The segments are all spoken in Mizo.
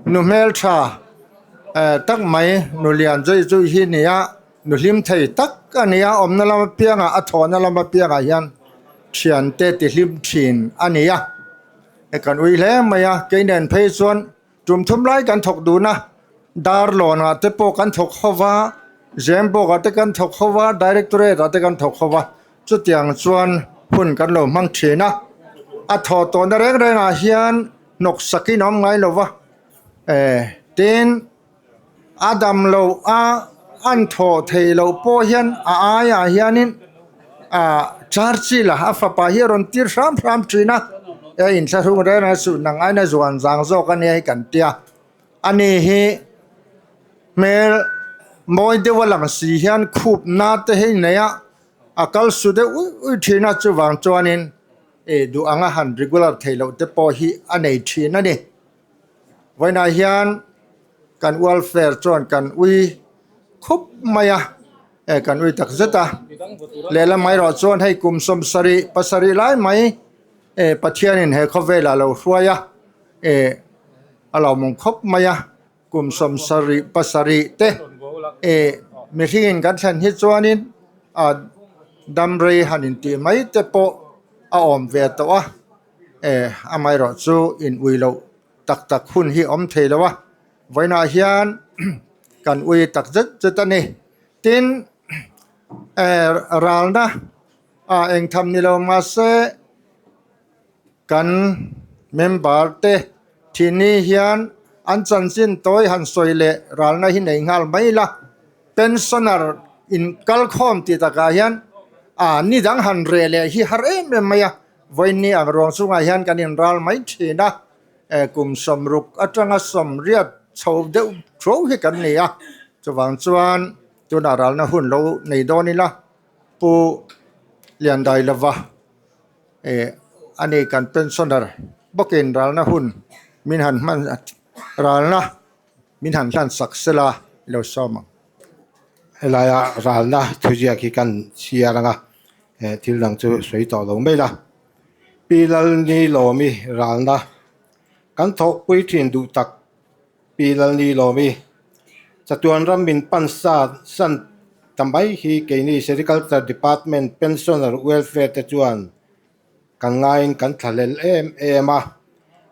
Nu hmeltha tak mai nu lian zui zui hi a ni a nu hlim thei tak a ni a awmna lam apiangah a thawhna lam apiangah hian thiante ti hlim thin a ni a hei kan ui hle mai a kei nen phei chuan tum thum lai kan thawk dun a dar lawnah te pawh kan thawk ho va zembawk ah te kan thawk ho va directorate ah te kan thawk ho va chutiang chuan hun kan lo hmang thin a a thawh tawhna reng rengah hian hnawk sakin a awm ngai lo va eh tin a dam loh a an thawh theih loh pawh hian a aiah hianin ah Churchill a fapa hi a rawn tir hram hram thin a e inthlahrung reng reng suh nang aina zuan zang zawk a nia hi kan tia ani hi hmel mawi deuh a lang si hian khup na te hi nei a a kal su deuh uih uih thin a chuvang chuanin eh duh anga han regular theih loh te pawh hi a nei thin a ni. Vawiinah hian kan welfare chuan kan ui khup mai a eh kan ui tak zet a lehlam erawh chuan hei kum sawmsarih pasarih lai mai eh Pathianin he khawvelah a lo hruai a eh a lo mawng khawp mai a kum sawmsarih pasarih te eh mihringin kan thlen hi chuanin ah dam rei han intih mai te pawh a awm ve tawh a. Eh amaherawh chu in ui loh tak tak hun hi awm thei lo a vawiinah hian kan ui tak zet zet a ni tin eh ralna ah engtham ni lo mahse kan member te thini hian an chanchin tawi han sawi leh ralna hi nei nghal mai la pensioner in kal khawm tih takah hian ah ni dang han reh leh hi har em em mai a. Vawiinni ang ruang chungah hian kan inral mai thin a, kum sawmruk atanga sawmriat chho deuh tho hi kan ni a, chuvang chuan tunah ralna hun lo nei dawn ila Pu Liandailova ani kan pensioner bawkin ralna hun min han hman ralna min han hlan sak sela i lo sawm ang. Helaia ralna thuziak hi kan chhiar ang a, eh thil dang chu sawi tawh lo mai la. Pi Lalnilawmi ralna kan thawhpui thin duh tak Pi Lalnilawmi chatuan ram min pan sa san ta mai hi keini Sericulture Department Pensioner Welfare te chuan Kan ngaiin kan thlahlel em em a,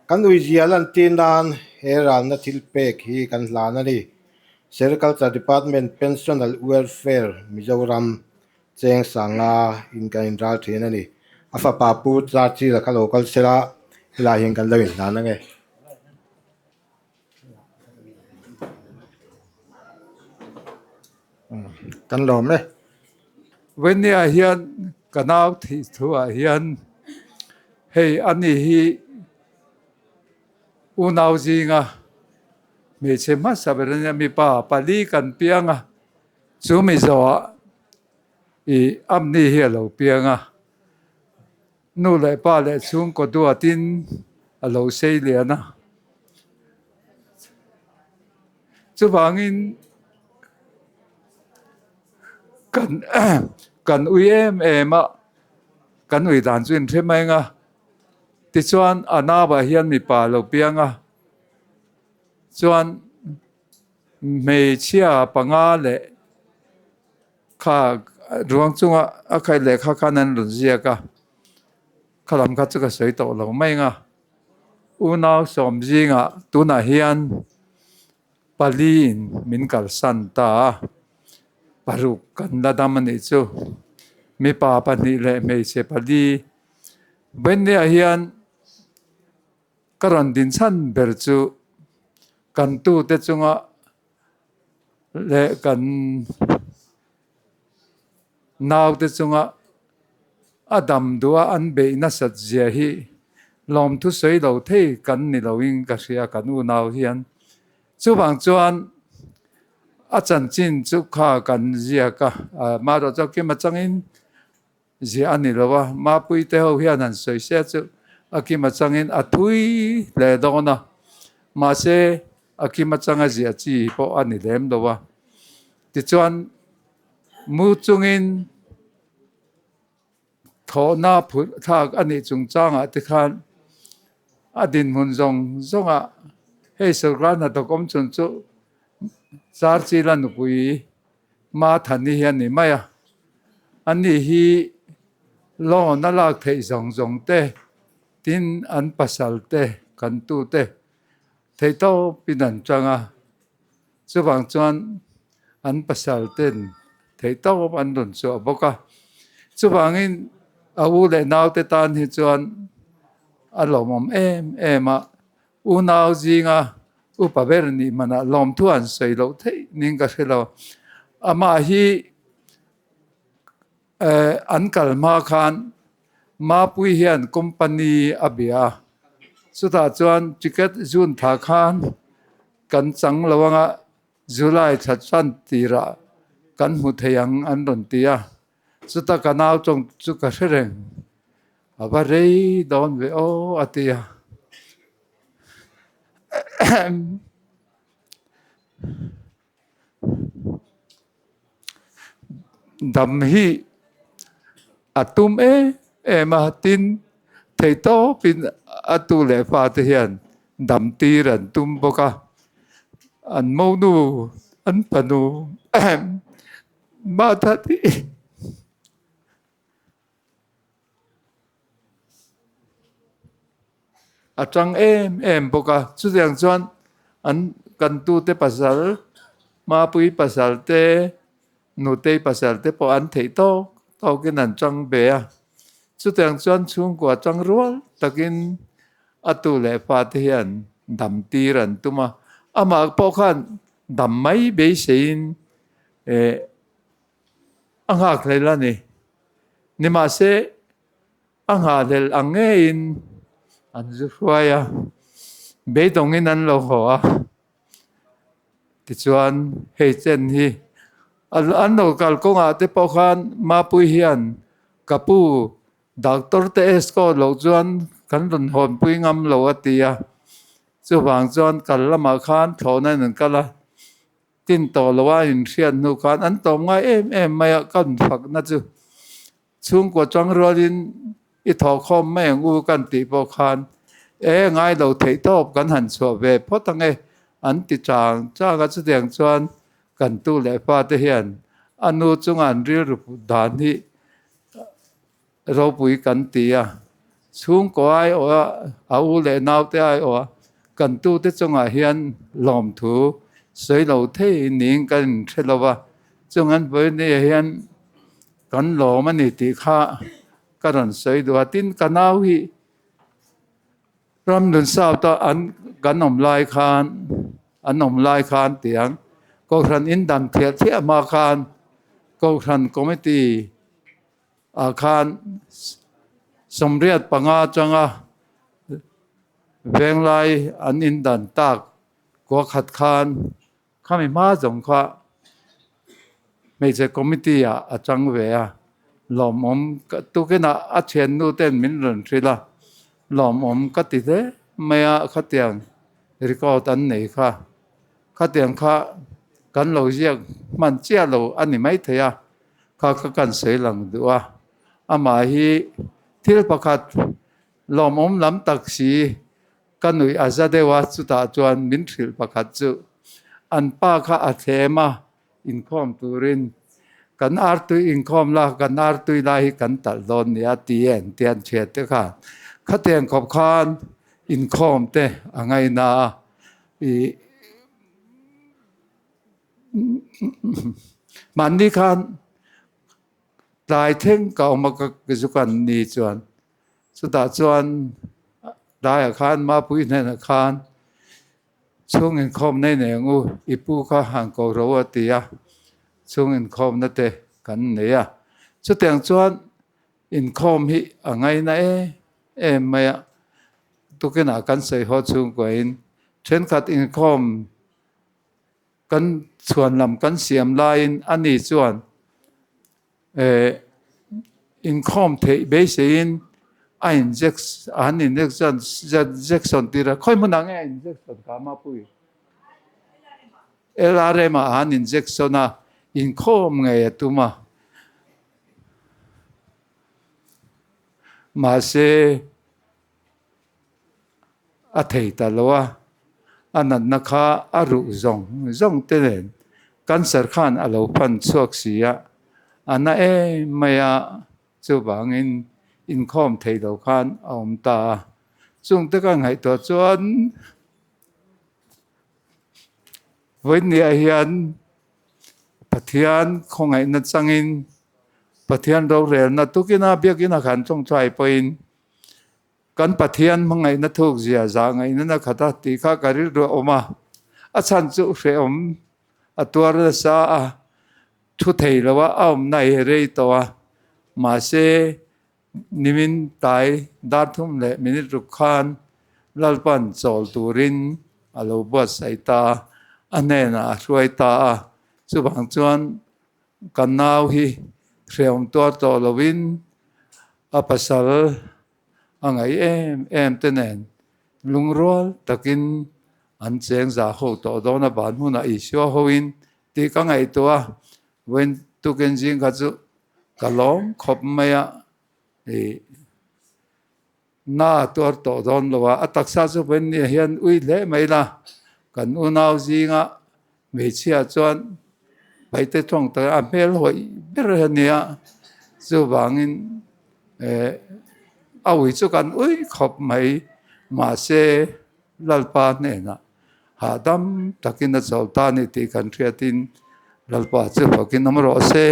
kan uizia lantir nan he ralna thil pek hi kan hlan a ni. Sericulture Department Pensional Welfare Mizoram cheng sanga in kan inral thin a ni. A fapa Pu Churchill a kha lo kal sela helai hian kan lo inhlan ange. Kan lawm e. Vawnia hian ka nau thih thuah hian hei ani hi unau zinga hmeichhe hmasa ber ania mipa pali kan piang a chu mi zawhah ih amni hi a lo piang a. Nu leh pa leh chhungkaw duatin a lo sei lian a. Chuvangin kan kan ui em em a, kan ui dan chu inhre mai ang a. Tichuan a nauah hian mipa a lo piang a, chuan hmeichhia panga leh Kha ruang chunga a khaih lehkha khan an rawn ziak a, kha lam kha chu ka sawi tawh lo mai ang a. Unau sawm zingah tunah hian paliin min kalsan ta a, paruk kan la dam a nih chu. Mipa pahnih leh hmeichhe pali. Benny-a hian ka rawn din chhan ber chu kan tute chunga leh kan naute chunga a dam duh a an beih nasat zia hi lawmthu sawi lo thei kan ni loin ka hria kan unau hian chuvang chuan a chanchin chu kha kan ziak a amaherawh chu kima changin Ziah a ni lo a, Mapui te ho hian han sawi sia chu a kim atangin a thui hle dawn a, mahse a kim atanga ziah chi pawh a ni lem lo a. Tichuan mu chungin thawhna phurh thlak a nih chungchangah te khan a dinhmun zawng zawngah. Hei sorkar hnathawk awm chhun chu Churchill-a nupui Mathani hi a ni mai a. Ani hi loan a lak theih zawng zawng te, tin an pasal te, kan tute theihtawpin an chang a. Chuvang chuan an pasal ten theihtawp an rawn chhuah bawk a. Chuvangin a u leh naute tan hi chuan a lawmawm em em a. Unau zinga upa ber nih hmanah lawmthu an sawi loh theih ning ka hre lo. Amah hi an kal hma khan Mapui hian company a bia a, chutah chuan ticket June thla khan kan chang lo anga July thla chuan tirah kan hmu thei ang an rawn ti a, chuta ka nau tawng chu ka hre reng. A va rei dawn ve aw a ti a. Dam hi a tum em em a, tin theihtawpin a tu leh fate hian dam tir an tum bawk a. An monu, an fanu Mathati. A tang em em bawk a, chutiang chuan an kan tute pasal, Mapui pasal te, Nutei pasal te pawh an theih tawk tawkin an tang ve a. Chutiang chuan chhungkua tang rual takin a tu leh fate hian dam tir an tum a, amah pawh khan dam mai beiseiin eh A nghakhlel a ni. Nimahse, a nghahhlel ang ngeiin an zu hruai a, beidawngin an lo haw a. Tichuan, hei chen hi an lo kal kawngah te pawh khan Mapui hian ka pu doctor te escort loh chuan kan rawn hawnpui ngam lo a ti a. Chuvang chuan kal lamah khan thlawhna in an kal a. Tin tawh lo a inhriat hnu khan an tawm ngai em em mai a, ka infakna chu chhungkua chang rualin i thawhkhawm mai ang u kan tih pawh khan e ngai lo theih tawp kan han chhuah ve phawt ang e an ti chang chang a, chutiang chuan kan tu leh fate hian a nu chunga an rilru put dan hi Ropui kan ti a, chhungkaw aiawh a, a u leh naute aiawh a, kan tute chungah hian lawmthu sawi lo thei niin kan inhre lo va, chung an vawinia hian kan lawm a ni tih kha ka rawn sawi duh a, tin ka nau hi Ramdun South a an kan awm lai khan an awm lai khan tiang Kohhran indan thiah thiah hma khan Kohhran Committee ah khan 85 atanga venglai an indan tak kua khat khan khami hma zawng kha hmeichhe committee ah a chang ve a, lawmawm tukinah a thiannu ten min rawn hrilh a, lawmawm ka ti hle mai a khatiang record an nei kha. Khatiang kha kan lo ziak hman chiah lo a ni maithei a, kha kha kan sawi lang duh a. Amah hi thil pakhat lawmawm lam tak si ka nuih a za deuh a, chutah chuan min hrilh pakhat chu an pa kha a thlem a, inkhawm turin kan artui inkhawm la, kan artui lai hi kan talh dawn nia ti en ti an hriat te khan khatiang khawp khan inkhawm te a ngaina a. I mahni khan tlai thleng ka awm a ka zu kan ni chuan chutah chuan tlaiah khan Mapui hnenah khan chhung inkhawm nei nei ang u i pu kha han ko ro a ti a chhung inkhawmna te kan nei a chutiang chuan inkhawm hi a ngaina em em mai a. Tukinah kan sawi haw chhungkuain thenkhat inkhawm kan chhuan lam kan siam laiin ani chuan eh inkhawm theih beiseiin a inject an injection injection tir a khawi hmunah nge a injection ka mapui LRM ah an injection a inkhawm ngei a tum a. Mahse, a thei ta lo a. A natna kha a ruh zawng zawng te nen cancer khan a lo pan chhuak si a, a na em mai a, chuvangin inkhawm thei lo khan a awm ta a. Chungte ka ngaihtuah chuan Vawinia hian Pathian khawngaihna changin Pathian rorelna tukina biakina khan tawngtai pawhin Kan Pathian hmangaihna thuk zia zah ngaihna na khat a tih kha ka rilru a awm a, a chhan chu hrehawm a tuar nasa a, thu thei lo a, a awmna hi rei tawh a, mahse nimin tai dar thum leh minute ruk khan Lalpan chawl turin a lo buatsaih ta a, a hnenah a hruai ta a, chuvang chuan Kan nau hi hrehawm tuar tawh loin a pasal a ngaih em em te nen lungrual takin an cheng za ho tawh dawn a ban hmunah Isua hoin tih ka ngaihtuah a, vawiin tukin zing kha chu ka lawm khawp mai a, ih na tuar tawh dawn lo a, a taksa chu vawiin ni ah hian ui hle mai la, kan unau zinga Hmeichhia chuan paite tawng tak a hmel hawih ber a nia, chuvangin eh a ui chu kan ui khawp mai, mahse Lalpa hnenah hahdam takin a chawl ta a ni tih kan hriatin Lalpa chu fawkin awm rawh se,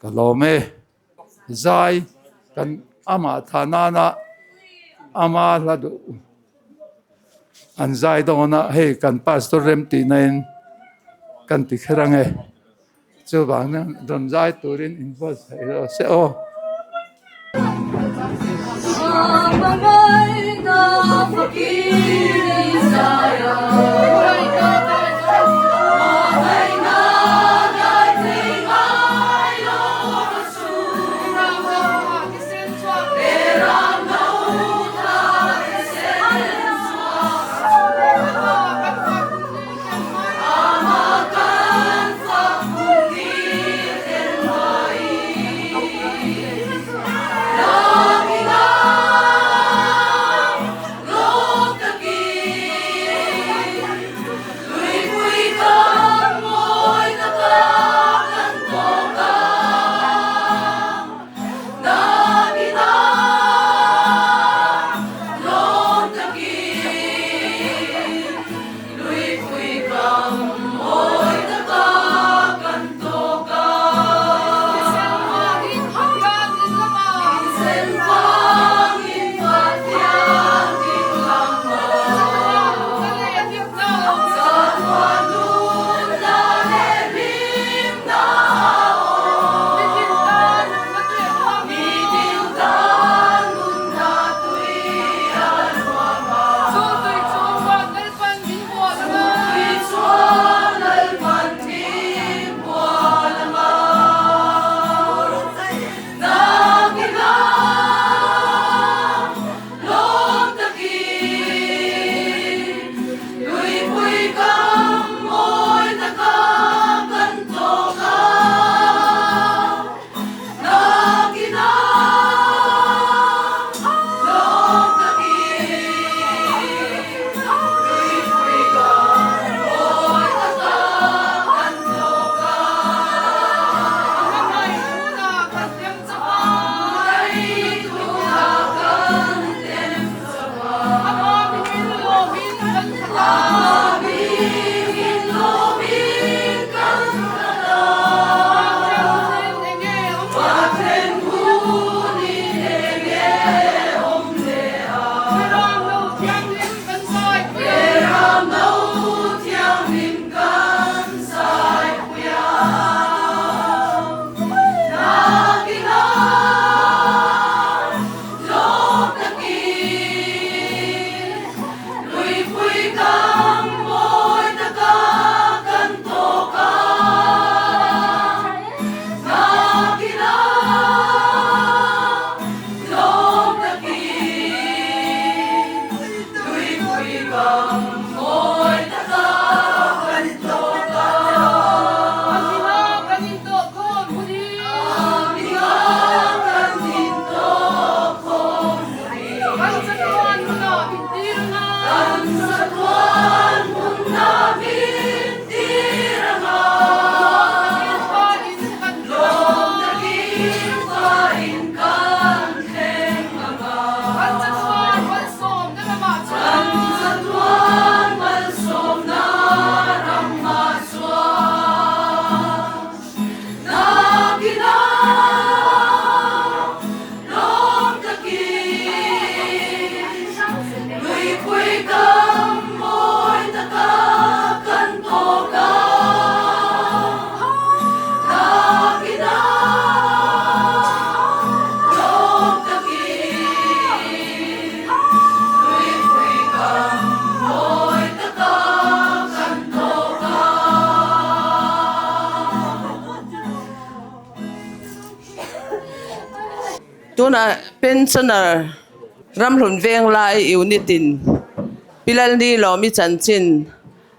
ka lawm e. Zai kan amah thah nana ama hla duh an zai dawn a, hei kan pastor rem tih na in kan ti kher ang e, chuvang chuan rawn zai turin in buatsaih rawh se aw. Tunah Pensioner Ramhlun Venglai Unit in Pi Lalnilawmi chanchin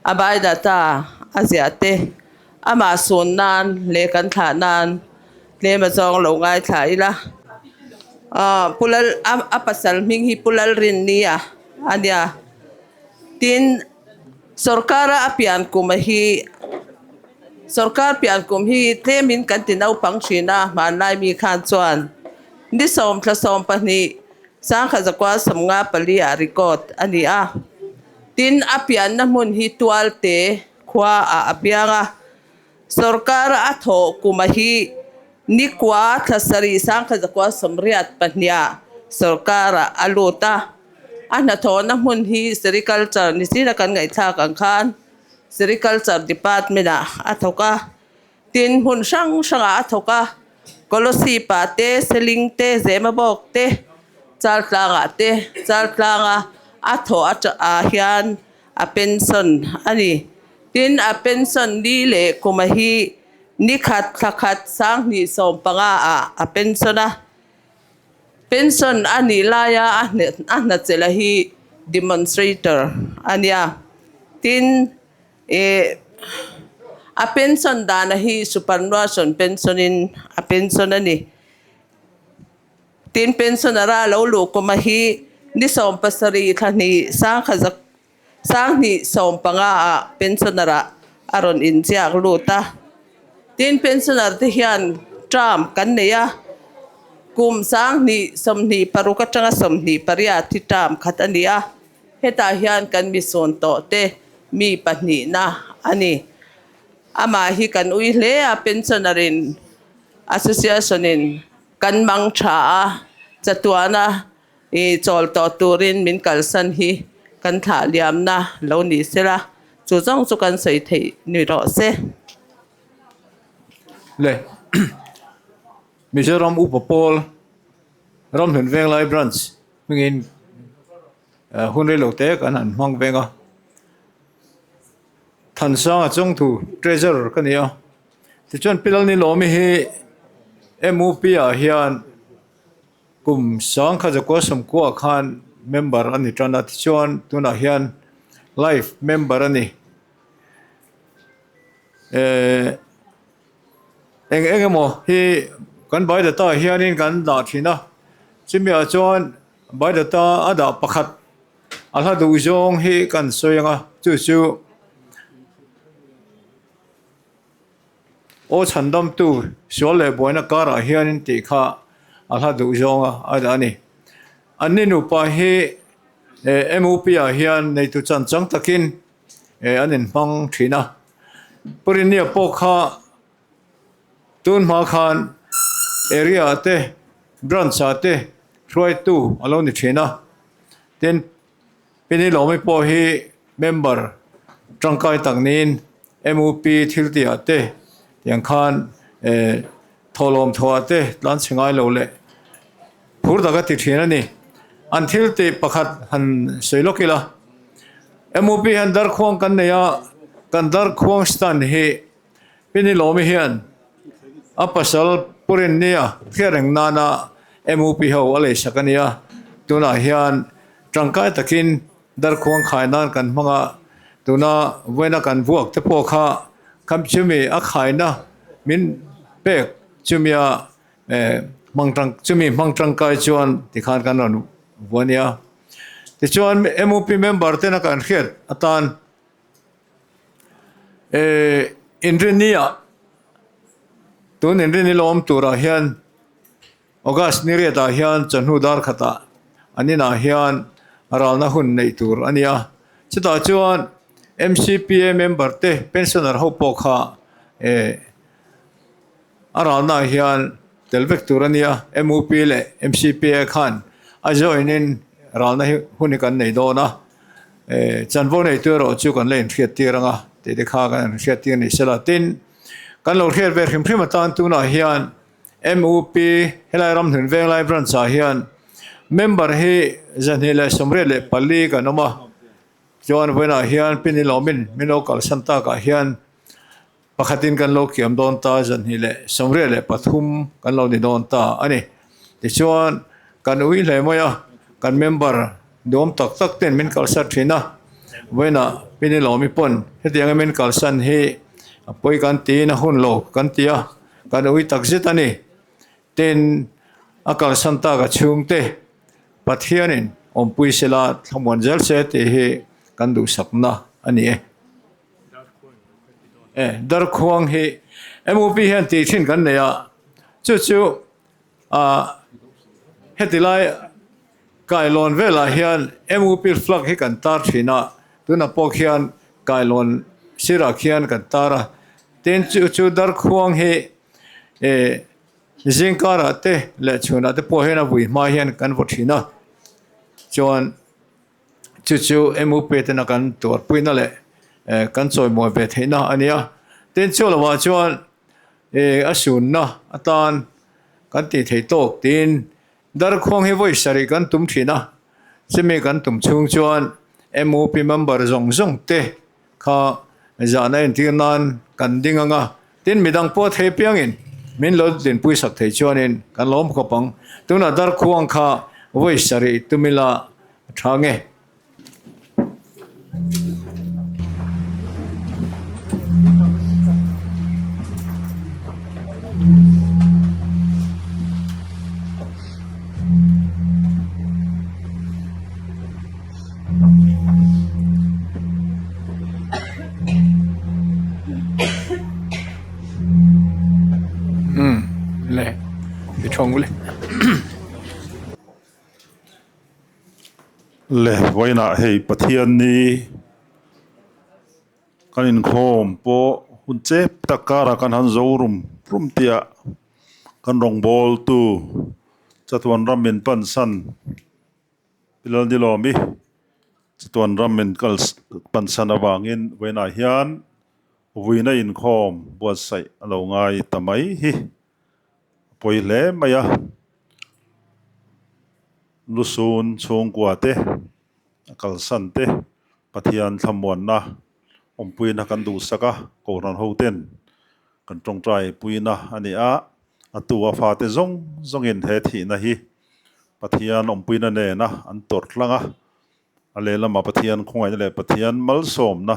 a biodata a ziah te amah sun nan leh kan thlah nan tlem a zawng lo ngaithla ila. Pu Lal a pasal hming hi Pu Lalrinnia a nia. Tin, sorkara a pian kum a hi sorkar pian kum hi tlemin kan ti naupang thin a, hmanlai mi khan chuan ni sawmthla 12 sangkhat zakua 54 ah record a ni a. Tin, a pianna hmun hi Tualte khua ah a piang a. Sorkara a thawh kum a hi nikua thla sarih 1984 ah sorkarah a lut a. A hnathawhna hmun hi Sericulture nichina kan ngaihthlak ang khan Sericulture Department ah a thawk a. Tin, hmun hrang hrangah a thawk a, Kolosip ah te, Seling te, Zemabawk te, Chaltlangah te, Chaltlanga a thawh ah hian a pension a ni. Tin, a pension ni leh kuma hi ni khat thla khat 2015 ah a pension a. Pension a nih laia a a hnachela hi demonstrator a nia. Tin, ih a pension dana hi superannuation pension in a pension a ni. Tin, pensioner a lo luh kuma hi ni 17 thla hnih sangkhat zak 2015 ah pensioner ah a rawn inziak lut a. Tin, pensioner te hian term kan nei a, kum 2026 atanga 28 hi term khat a ni a, hetah hian kan mi sawn tawh te mi pahnihna a ni. Amah hi kan ui hle a, pensioner in association in kan mang tha a, chatuana I chawl tawh turin min kalsan hi kan thlah liamna lo ni sela, chu zawng chu kan sawi theih ni rawh se. Le Mizoram Upa Pawl Ramhlun Venglai Branch hmingin hun reilo te kan han hmang veng a, Thansanga chawngthu Treasurer ka ni a, tichuan Pi Lalnilawmi hi MUP ah hian Kum 1990 khan member a ni tan a, tichuan tunah hian life member a ni. Ehh eng eng emaw hi kan biodata ah hianin kan dah thin a, chumi ah chuan biodata a dah pakhat a hla duh zawng hi kan sawi ang a, chu chu. Aw chhandamtu sual leh buaina karah hianin tih kha a hla duh zawnga a dah a ni. Anni nupa hi MUP ah hian neitu chan chang takin an inhmang thin a. Pu Rinnia pawh kha tun hma khan area ah te branch ah te hruaitu a lo ni thin a. Tin, Pini Lawmi pawh hi member tangkai tak niin MUP thil tih ah te tiang khan thawhlawm thawh ah te tlan chhe ngai lo leh phur tak a ti thin a ni. An thil tih pakhat han sawi lawk ila, MUP hian darkhuang kan nei a, kan darkhuang stand hi Pini Lawmi hian a pasal Purinnia hriatreng nana MUP ho a leisak a nia, tunah hian Tangkai takin darkhuang khai nan kan hmang a, tuna vawiina kan vuak te pawh kha kham chumi a khaina min pek chumia hmang tang chumi hmang tangkai chuan tikhan kan rawn vua nia. Tichuan MUP member tena kan hriat atan inrinni-ah tun inrinni lawm turah hian August ni riatah hian chawhnu dar khatah an inah hian ralna hun neih tur a ni a. Chutah chuan MCPA member te pensioner ho pawh kha eh a ralnaah hian tel vek tur a ni a. MUP leh MCPA khan a join in ralna hi hun hi kan nei dawn a. Eh chanvo neitu erawh chu kan la inhriattir ang a tih te kha kan inhriattir ni sela. Tin, kan lo hriat ve hrim hrim atan tunah hian MUP helai Ramhlun Venglai Branch ah hian member hi 284 kan awm a, chuan vawiinah hian pin ilawmin min lo kalsan takah hian pakhatin kan lo kiam dawn ta 283 kan lo ni dawn ta a ni. Tichuan kan ui hle mai a, kan member duam tak tak ten min kalsan thin a, vawiinah Pinilawmi pawn hetianga min kalsan hi a pawi kan tiin a hun lo kan ti a, kan ui tak zet a ni. Tin, a kalsan tak a chhungte Pathianin awmpui sela thlamuan zel se tih hi kan duhsakna a ni e. E, Darkhuang hi MUP hian tih thin kan nei a, chu chu ah heti lai kailawn velah hian MUP flag hi kan tar thin a, tunah pawh khian kailawn sirah khian kan tar a, tin chu chu Darkhuang hi e zingkarah te leh chhunah te pawh hian a vui hma hian kan vaw thin a, chuan. Chu chu MUP tena kan tuarpuina leh kan chawimawi ve theihna a nia. Tin, chu lovah chuan a sunna atan kan tih theih tawk tiin Darkhuang hi vawi sarih kan tum thin a. Chumi kan tum chhung chuan MUP member zawng zawng te kha zahna entir nan kan ding ang a. Tin, midang pawh thei piangin min lo dinpui sak thei chuanin kan lawm khawp ang. Tunah Darkhuang kha vawi sarih tum ila a tha nge. Umm le i thawng le. Le vawiinah hei Pathian ni kan inkhawm pawh hun chep tak karah kan han zo rum rum tih ah kan rawngbawltu chatuan ram min pansan Lalnilawmi chatuan ram min kal pansan avangin vawiinah hian vuina inkhawm buatsaih a lo ngai ta mai hi a pawi hle mai a. Lusun chhungkua te a kalsan te Pathian thlamuanna awmpuina kan duhsak a, Kohhran hoten kan tawngtai puina a ni a, a tu a fate zawng zawngin he thihna hi Pathian awmpuina nena an tawrh tlang a, a lehlamah Pathian khawngaihna leh Pathian malsawmna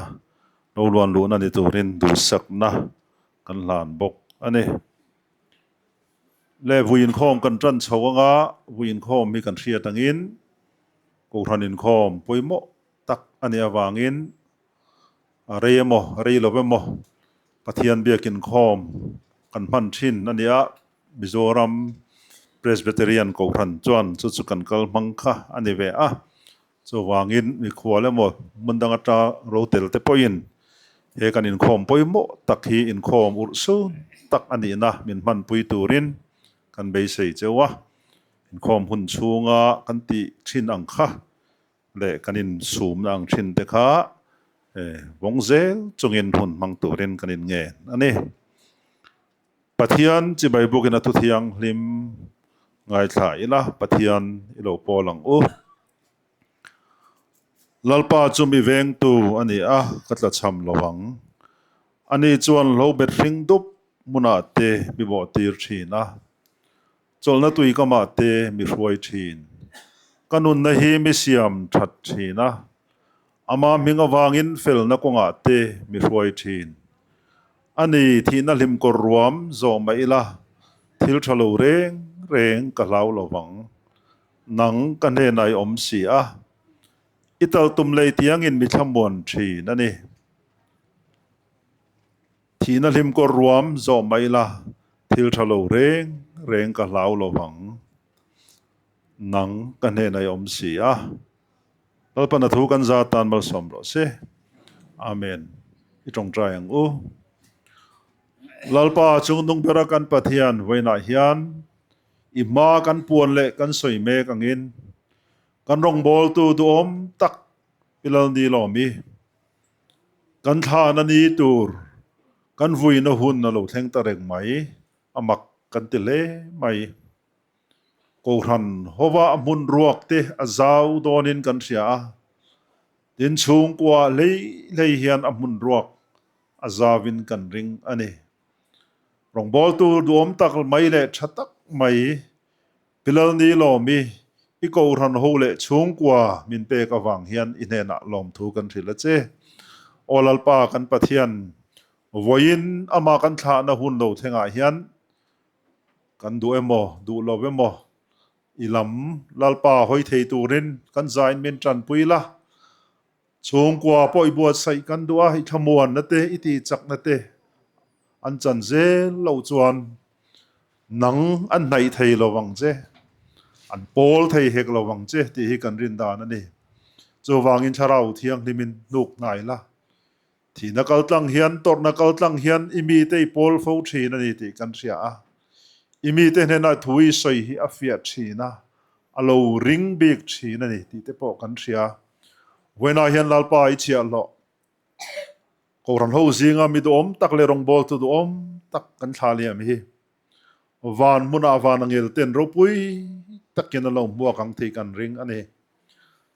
lo luan luhna ni turin duhsakna kan hlan bawk a ni. Le vui inkhawm kan tan chho anga vui inkhawm hi kan hriat angin Kohhran inkhawm pawimawh tak a nih avangin a rei emaw rei lo emaw Pathian biak inkhawm kan hman thin a ni a, Mizoram Presbyterian Kohhran chuan chu chu kan kal hmang kha a ni ve a, chuvangin mikhual emaw hmun dang ata ro tel te pawhin he kan inkhawm pawimawh tak hi inkhawm urh sun tak a nihna min hmanpui turin kan beisei cheu a, inkhawm hun chhunga kan tih thin ang kha leh kan insumna ang thin te kha vawng zel chungin hun hmang turin kan inngen a ni. Pathian chibai bukin a thu thianghlim ngaithla ila Pathian i lo pawl ang u. Lalpa chu mi vengtu a ni a, ka tlachham lo ang. Ani chuan hlo bet hring dup hmunah te mi bawhtir thin a, chawlhna tui kamah te mi hruai thin. Ka nunna hi mi siam that thin a, Ama hming avangin felna kawngah te mi hruai thin. A ni, thihna hlim kawr ruam zawh mah ila, thil tha lo reng reng ka hlau lo vang. Nang ka hnenah i awm si a, i tal tum lei tiangin mi thlamuan thin a ni. Thihna hlim kawr ruam zawh mah ila, thil tha lo reng reng ka hlau lo vang. Nang ka hnenah i awm si a. Lalpan a thu kan za tan malsawm rawh se. Amen. I tawngtai ang u. Lalpa chung nung bera kan Pathian vawiinah hian i hma kan puan leh kan sawi mek angin kan rawngbawltu duhawm tak i Lalni lawm i kan thlan a ni tur kan vuina hun a lo thleng ta reng mai a mak kan ti hle mai. Kohhran hova a hmun ruak te a zau dawnin kan hria a, tin chhungkua hlei hlei hian a hmun ruak a zauvin kan ring a ni. Rawngbawltu duhawm tak mai leh tha tak mai. Pi Lalnilawmi, i kohhran ho leh chhungkua min pek avang hian i hnenah lawmthu kan hrilh a che. Aw Lalpa kan Pathian, vawiin amah kan thlahna hun lo thlengah hian kan duh emaw, duh lo emaw, i lam Lalpa hawi thei turin kan zain min tanpui la. Chhungkua pawh i buatsaih kan duh a, i thlamuanna te, i tihchakna te an chan zel loh chuan nang an hnaih thei lo vang che, an pawl thei hek lo vang che tih hi kan rin dan a ni. Chuvangin Thlarau Thianghlimin hnuk hnai la, thihna kaltlang hian, tawrhna kaltlang hian i mite i pawl fo thin a ni tih kan hria a. I mite hnenah thu i sawi hi a fiah thin a, a lo ring bik thin a ni tih te pawh kan hria. Vawiinah hian Lalpa i chhiahhlawh Kohhran ho zinga mi duhawm tak leh rawngbawltu duhawm tak kan thlah liam hi van hmunah van a ngel ten ropui takin a lo hmuak ang tih kan ring a ni.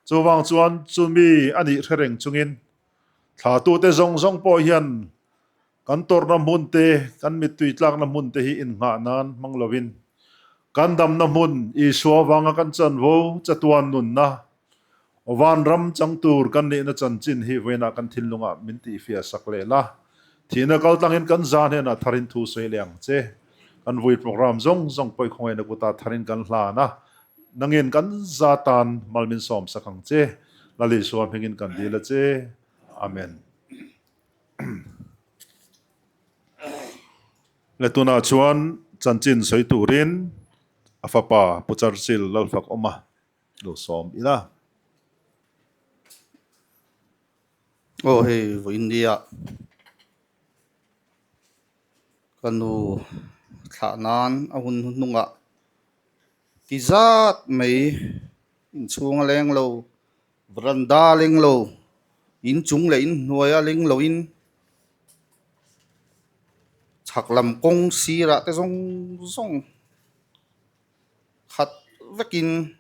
Chuvang chuan chumi a nih hre reng chungin thlatute zawng zawng pawh hian kan tawrhna hmun te, kan mittui tlakna hmun te hi innghah nan hmang lovin kan damna hmun Isua vanga kan chanvo chatuan nunna Vanram chang tur kan nihna chanchin hi vawiinah kan thinlungah min tihfiah sak leh la. Thihna kaltlangin kan za hnenah tharin thu sawi leh ang che. Kan vui program zawng zawng pawh i khawngaihna kutah tharin kan hlan a, nangin kan za tan mal min sawm sak ang che. Lal Isua hmingin kan dil a che. Amen. Le tunah chuan chanchin sawi turin a fapa Pu Churchill Lalfak awm a. Lo sawm ila. Aw hei vawiin nia ka nu thlah nan a hun hnungah ti zat mai inchhung a leng lo veranda a leng lo inchung leh inhnuai a leng lo in chhak lam kawng sirah te zawng zawng. Khat vekin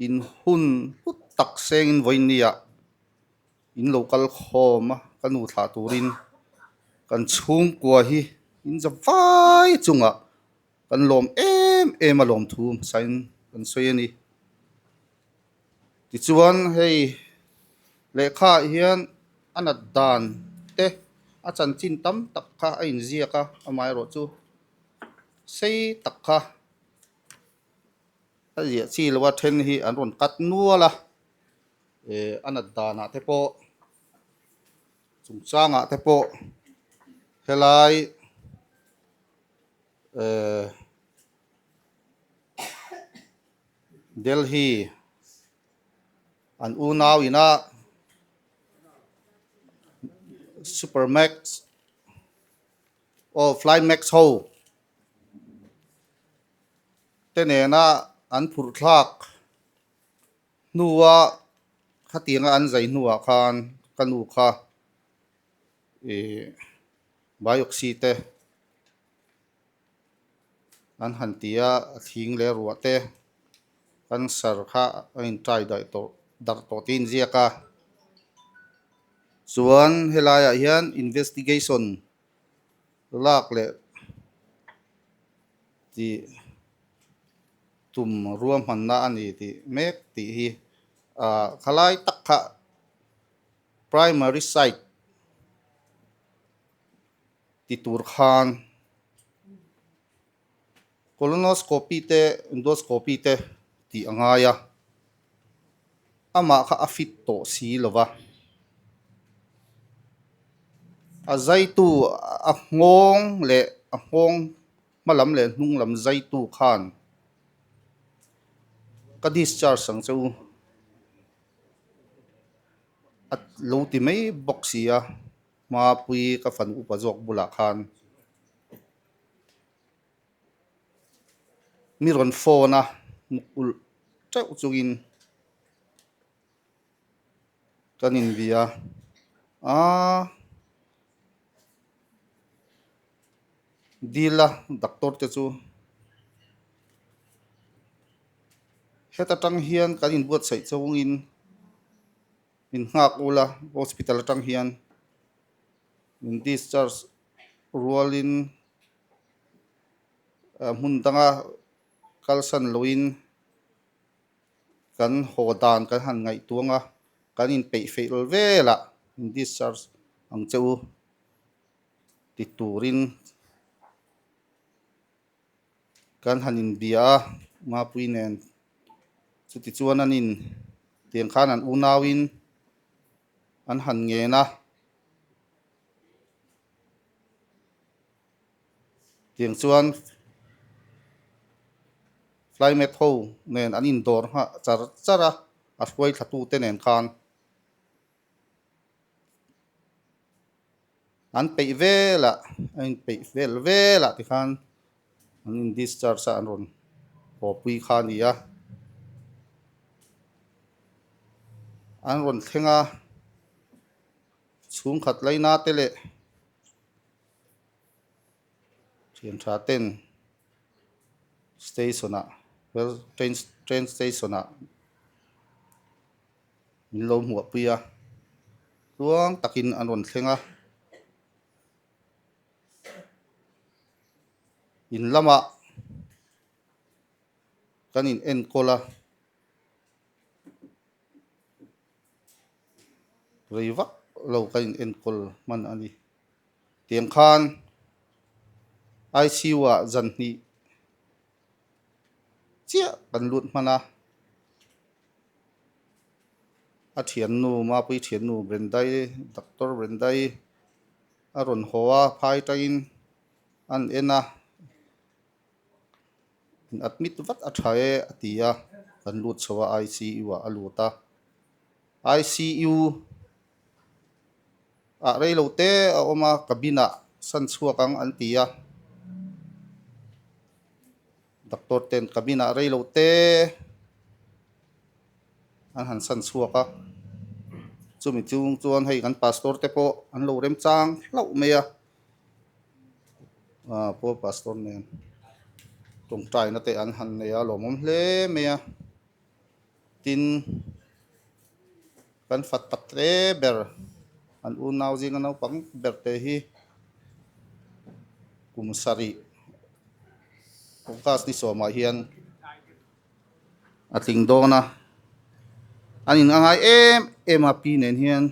in hun hlut tak sengin vawiin nia in lo kal khawm a, ka nu thlah turin kan chhungkua hi in za vai chungah kan lawm em em a lawm thu hmasain kan sawi a ni. Tichuan hei lehkha ah hian a nat dan te a chanchin tam tak kha a inziak a, amaherawhchu. Sei tak kha a ziah chi lo a then hi an rawn cut nual a eh a nat danah te pawh chungchangah te pawh helai eh Delhi an unau ina Supermax. Aw Flymax ho te nena an phurh thlak hnua khatianga an zai hnuah khan ka nu kha ih biopsy te an han ti a, a thing leh ruah te cancer kha a in tai daih tawh darh tawh tih a inziak a chuan helaiah hian investigation lak leh tih tum ruahmanna a ni tih mek tih hi ah khalai tak kha primary site ti tur khan colonoscopy te endoscopy te tih a ngai a amah kha a fit tawh si lo va a zaitu a nghawng leh a nghawng hma lam leh hnung lam zaitu khan ka discharge ang che u. A lo ti mai bawk si a. Hmapui ka fan upa zawk bulah khan mi rawn phone a nuk ulh teuh chungin kan inbia a dil a doctor te chu heta tang hian kan inbuatsaih chungin. Min nghak ula hospital atang hian min discharge rualin hmun danga Kalsan loin kan haw dan kan han ngaihtuang a, kan inpeih feih velah in discharge ang che u ti turin kan han inbia a Mapui nen chuti chuan an in tiang khan an unauin an han ngen a. Tiang chuan Flymet ho nen an indawr nghah char char a, a hruai thla tute nen khan an peih velah a inpeih vel velah tikhan an in discharge a an rawn haw pui kha a ni a. An rawn thleng a, chhungkhat laina te leh Thian tha ten station ah train train station ah min lo hmuah pui a tluang takin an rawn thleng a in lamah kan in enkawl a. Rei vak lo ka in enkawl hman a ni. Tiang khan ICU ah zan hnih chiah kan lut hman a. A thiannu Mapui thiannu Brendai Doctor Brendai a rawn haw a phai tangin an en a. In admit vat a tha e a ti a, kan lut chho a ICU ah a lut a, ICU ah rei lo te a awm a cabin ah san chhuak ang an ti a, doctor ten cabin ah rei lo te an han san chhuak a, chumi chung chuan hei kan pastor te pawh an lo remchang hlauh mai a. Aaa pawl pastor nen tawngtaina te an han nei a lawmawm hle mai a tin kan fat tak hle ber an unau zinga naupang ber te hi kum sarih august ni sawmah hian a tling dawn a an in a ngai em em a pi nen hian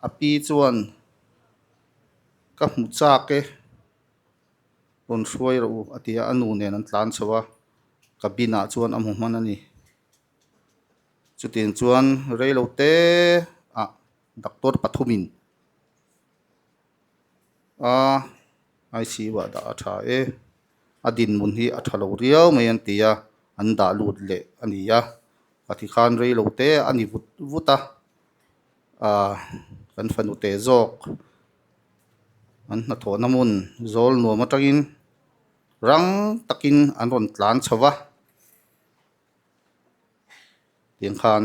a pi chuan. Ka hmu chak e, rawn hruai rawh u a ti a, a nu nen an tlan chho a, cabin ah chuan a hmu hman a ni. Chutiang chuan reilo te ah doctor pathumin a ICU ah dah a tha e, a dinhmun hi a tha lo riau mai an ti a, an dah lut leh a ni a, ka ti khan reilo te a ni vut vut a. Ahh kan fanu teh zawk an hnathawhna hmun zawl nuam atangin rang takin an rawn tlan chho va tiang khan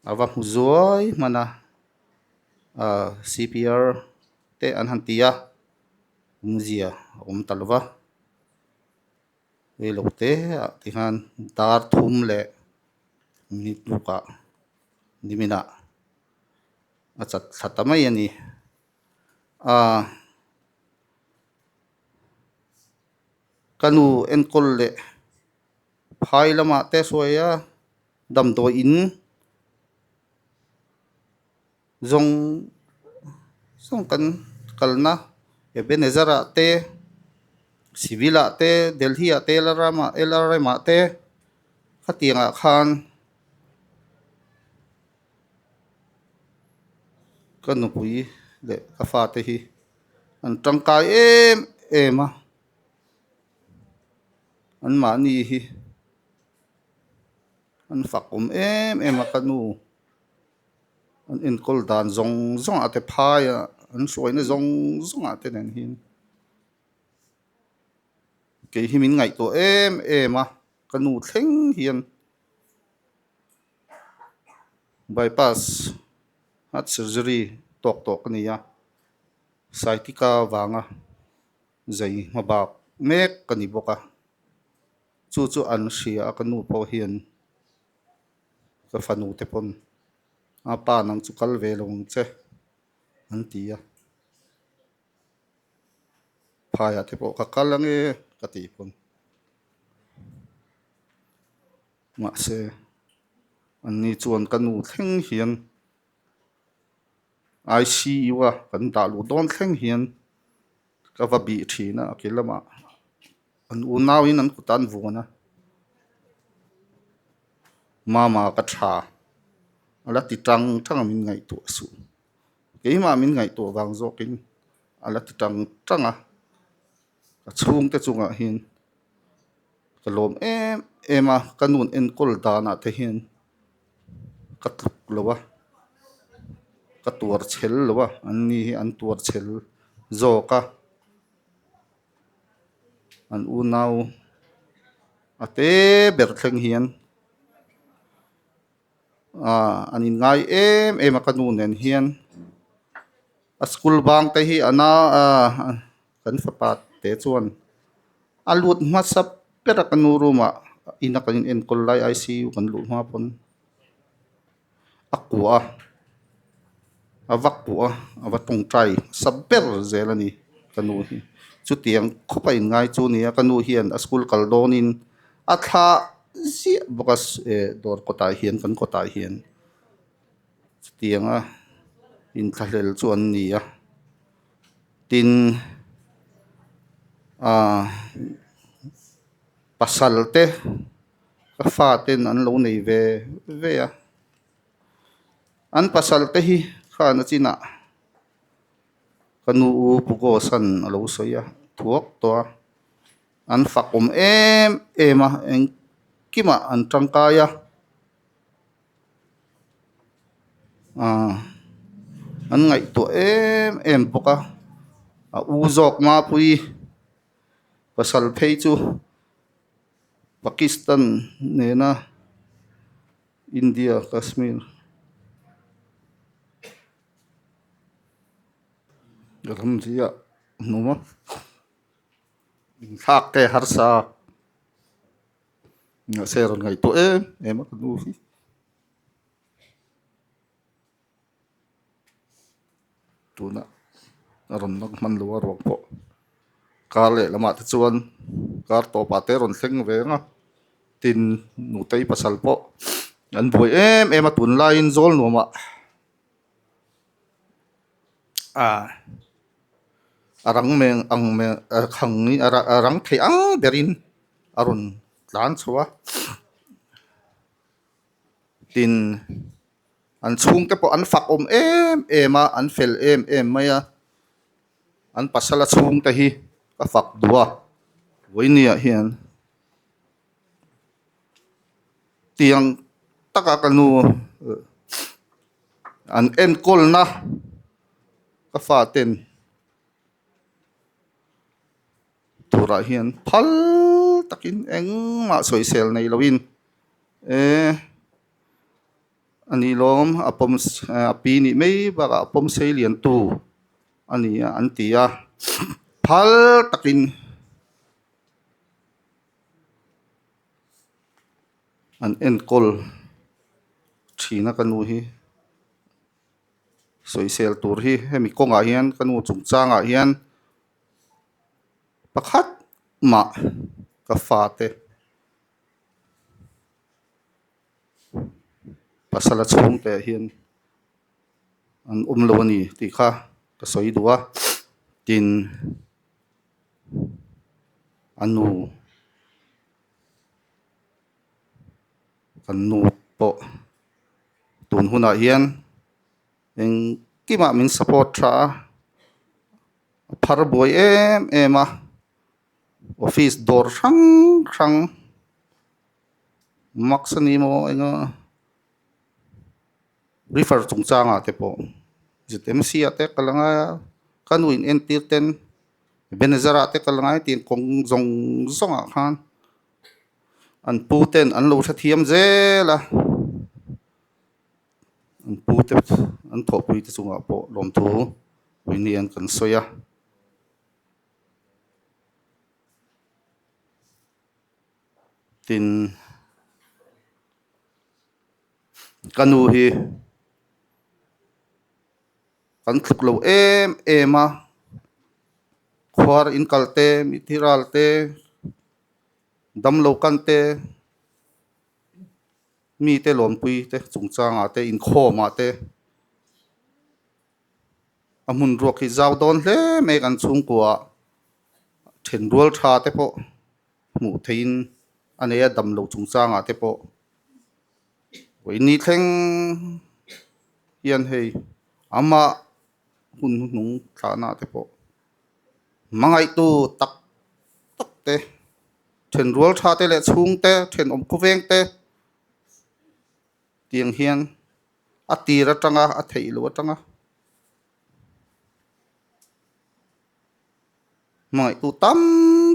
a va hmu zuai hman a ahh cpr te an han ti a awmzia a awm ta lo va. Rei lo te ah ti khan dar thum leh minute ruk ah nimin ah a chat thla ta mai a ni ah ka nu enkawl leh phai lamah te hruai a damdawi in zawng zawng kan kalna Ebenezer ah te civil ah te Delhi ah te LRM ah LRM ah te khatiang ah khan ka nupui leh ka fate hi an tangkai em em a anmahni hi an fak awm em em a ka nu. An enkawl dan zawng zawng ah te phai a an hruaina zawng zawng ah te nen hian kei hi min ngaihtuah em em a ka nu thleng hian bypass heart surgery tawk tawh ka ni a saitika vanga zai hma bak mek ka ni bawk a chu chu an hria a ka nu pawh hian. Ka fanu te pawn a pa nang chu kal ve lo ang che an ti a. Phaiah te pawh ka kal ange ka tih pawn. Mahse anni chuan ka nu thleng hian ICU a kan dah luh dawn thleng hian ka va bih thin a, a ke lamah an unauin an kut an vuan a, Mama ka tha a la ti tang tang a min ngaihtuah suh. Keimah min ngaihtuah vang zawkin a la ti tang tang a, ka chhungte chungah hian ka lawm em em a, ka nun enkawl danah te hian ka tluk lo a, ka tuar chhel lo a, an ni hi an tuar chhel zawk a, an unau a te ber thleng hian. Aaa an inngai em em a ka nu nen hian a school bang te hi a na aaa kan fapa te chuan a lut hmasa ber a ka nu room ah ina kan in enkawl lai I_C_U kan luh hma pawn a kuah a a va kuah a a va tawngtai hmasa ber zel a ni ka nu hi chutiang khawp a inngai chu a ni a ka nu hian a school kal dawnin a thlah ziah bawk a eh dawr kawtah hian kan kawtah hian chutianga inthlahlel chu an ni a tin ah pasal te ka fa ten an lo nei ve ve a an pasal te hi khan a chinah ka nu u Pu Gos-a'n a lo sawi a thuak tawh a. An fak awm em em a, engkimah an tangkai a, aaa an ngaihtuah em em bawk a, a u zawk mapui pasal phei chu Pakistan nena India Kashmir ramri ah an awm a. Inthlak te harsa mahse rawn ngaihtuah em em a ka nu hi. Tuna a rawn lang hman lo a ruang pawh kar leh lamah te chuan kar tawpah te rawn thleng ve ang a tin nutei pasal pawh an buai em em a tunlaiin zawl nuamah. Ah a rang meng ang meng a khang hi a rang thei ang berin a rawn tlan chho a tin an chhungte pawh an fak awm em em a an fel em em mai a an pasal a chhungte hi ka fak duh a vawinia hian. Tiang taka ka nu an enkawlna ka faten turah hian phal takin engmah sawisel nei loin eh a nih lawm a pawm a pi nih mai bakah a pawm sei lian tu a ni a an ti a phal takin. An enkawl thin a ka nu hi sawisel tur hi hemi kawngah hian ka nu chungchangah hian pakhat mah ka fate pasal a chhungte ah hian an awm lo a ni tih kha ka sawi duh a tin. A nu kan nu pawh tun hunah hian engkimah min support tha a a phar buai em em a office dawr hrang hrang mask a ni maw eng a refer chungchangah te pawh Z_M_C ah te kal angai a ka nu in entir ten. Ebenezer ah te kal ngai tih kawng zawng zawng ah khan an pu ten an lo hrethiam zel a an pu te an thawhpui te chungah pawh lawmthu pui ni an kan sawi a. Tin ka nu hi. Kan tluk lo em em a. Khuar in kal te, mitthi ral te, damlo kan te, mite lawmpui te chungchangah te inkhawmah te a hmun ruak hi zau dawn hle mai kan chhungkua then rual tha te pawh hmuh theihin a nei a damlo chungchangah te pawh vawiin thleng hian hei amah hun hnuhnung thlahna te pawh hmangaihtu tak tak te thenrual tha te leh chhung te thenawm khawveng te tiang hian a tir atanga a theih loh atanga hmangaihtu tam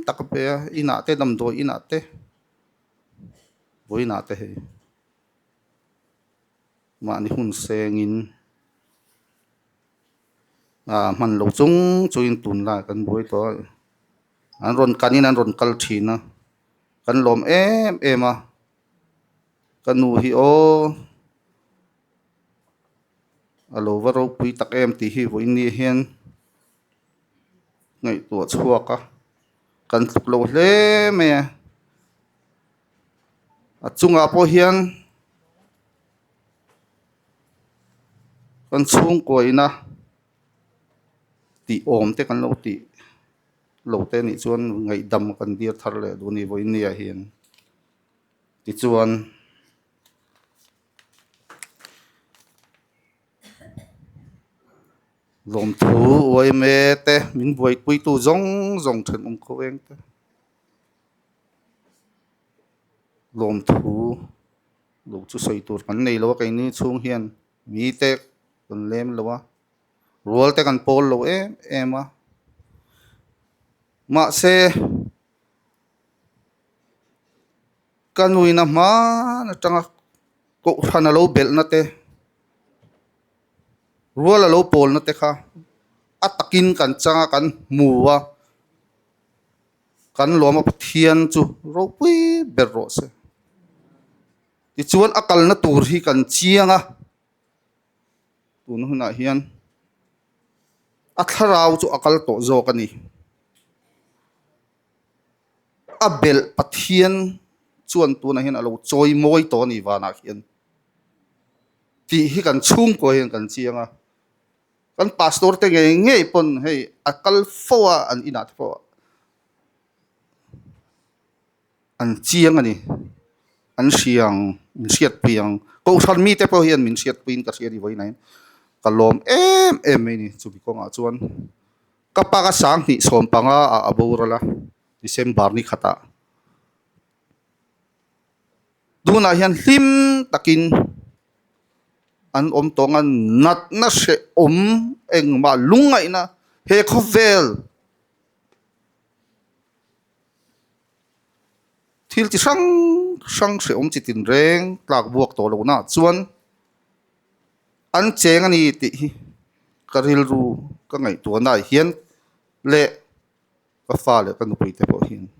tak a pe a inah te damdawi inah te vawiinah te hei mahni hun sengin ah hman lo chung chungin tunlai kan buai tawh a an rawn kanin an rawn kal thin a kan lawm em em a ka nu hi aw a lo va ropui tak em tih hi vawiin ni hian ngaihtuah chhuak a kan tluk lo hle mai a a chungah pawh hian kan chhungkua ina tih awm te kan lo tih lo te nih chuan ngaihdam kan dir thar leh duh a ni vawiin ni ah hian tichuan. Lawmthu uaime te min buaipuitu zawng zawng thenawm khaweng te lawmthu lo chu sawi tur kan nei lo a keini chhung hian mite kan lem lo a rual te kan pawl lo em em a mahse ka nuina hman atanga kohhran a lo belhna te. Rual a lo pawlna te kha a takin kan chang a kan hmu a, kan lawm a Pathian chu ropui ber rawh se. Tichuan a kalna tur hi kan chiang a, tun hunah hian a thlarau chu a kal tawh zawk a ni. A belh Pathian chuan tunah hian a lo chawi mawi tawh a ni vanah hian. Tih hi kan chhungkua hian kan chiang a, kan pastor te ngei ngei pawn hei a kal fo a an inah te pawh an chiang a ni, an hriang min hriatpui ang kohhran mite pawh hian min hriatpuiin ka hria a ni vawiin ah hian ka lawm em em mai a ni chumi kawngah chuan ka pa ka sanghnih sawmpanga ah a boral a December ni khatah. Tunah hian hlim takin an awm tawng a, natna hrehawm engmah lungngaihna he khawvel thil chi hrang hrang hrehawm chi tinreng tlak buak tawh lohna chuan an cheng a ni tih hi ka rilru ka ngaihtuahnaah hian leh Ka fa leh ka nupui te pawh hian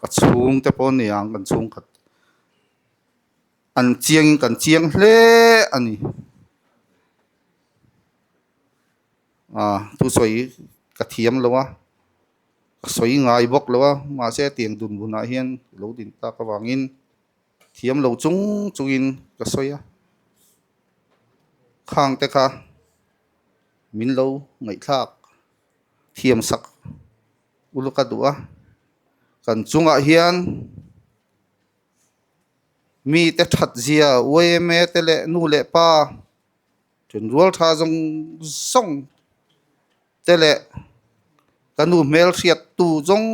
ka chhung te pawh ania ang kan chhungkhat an chiang in kan chiang hle a ni ah thusawi ka thiam lo a ka sawi ngai bawk lo a mahse tiang dun hunah hian lo din tak avangin thiam lo chung chungin ka sawi a khang te kha min lo ngaihthlak. Thiam sak uluk a duh a, kan chungah hian mite that zia yma te leh nu leh pa thenrual tha zawng zawng te leh ka nu hmel hriat tu zawng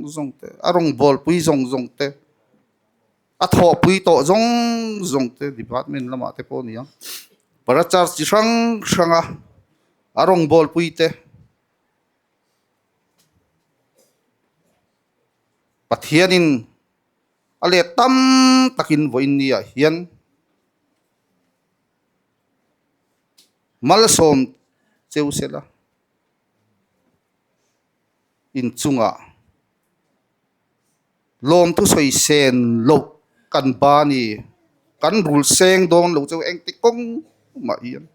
zawng te a rawngbawlpui zawng zawng te a thawhpui tawh zawng zawng te department lamah te pawh a ni ang parachar chi hrang hrang a. A rawngbawlpui te Pathianin a let tam takin vawiin ni ah hian malsawm cheu sela inchungah lawmthu sawi sen loh kan ba ni kan rul seng dawn lo cheu engti kawng mah hian.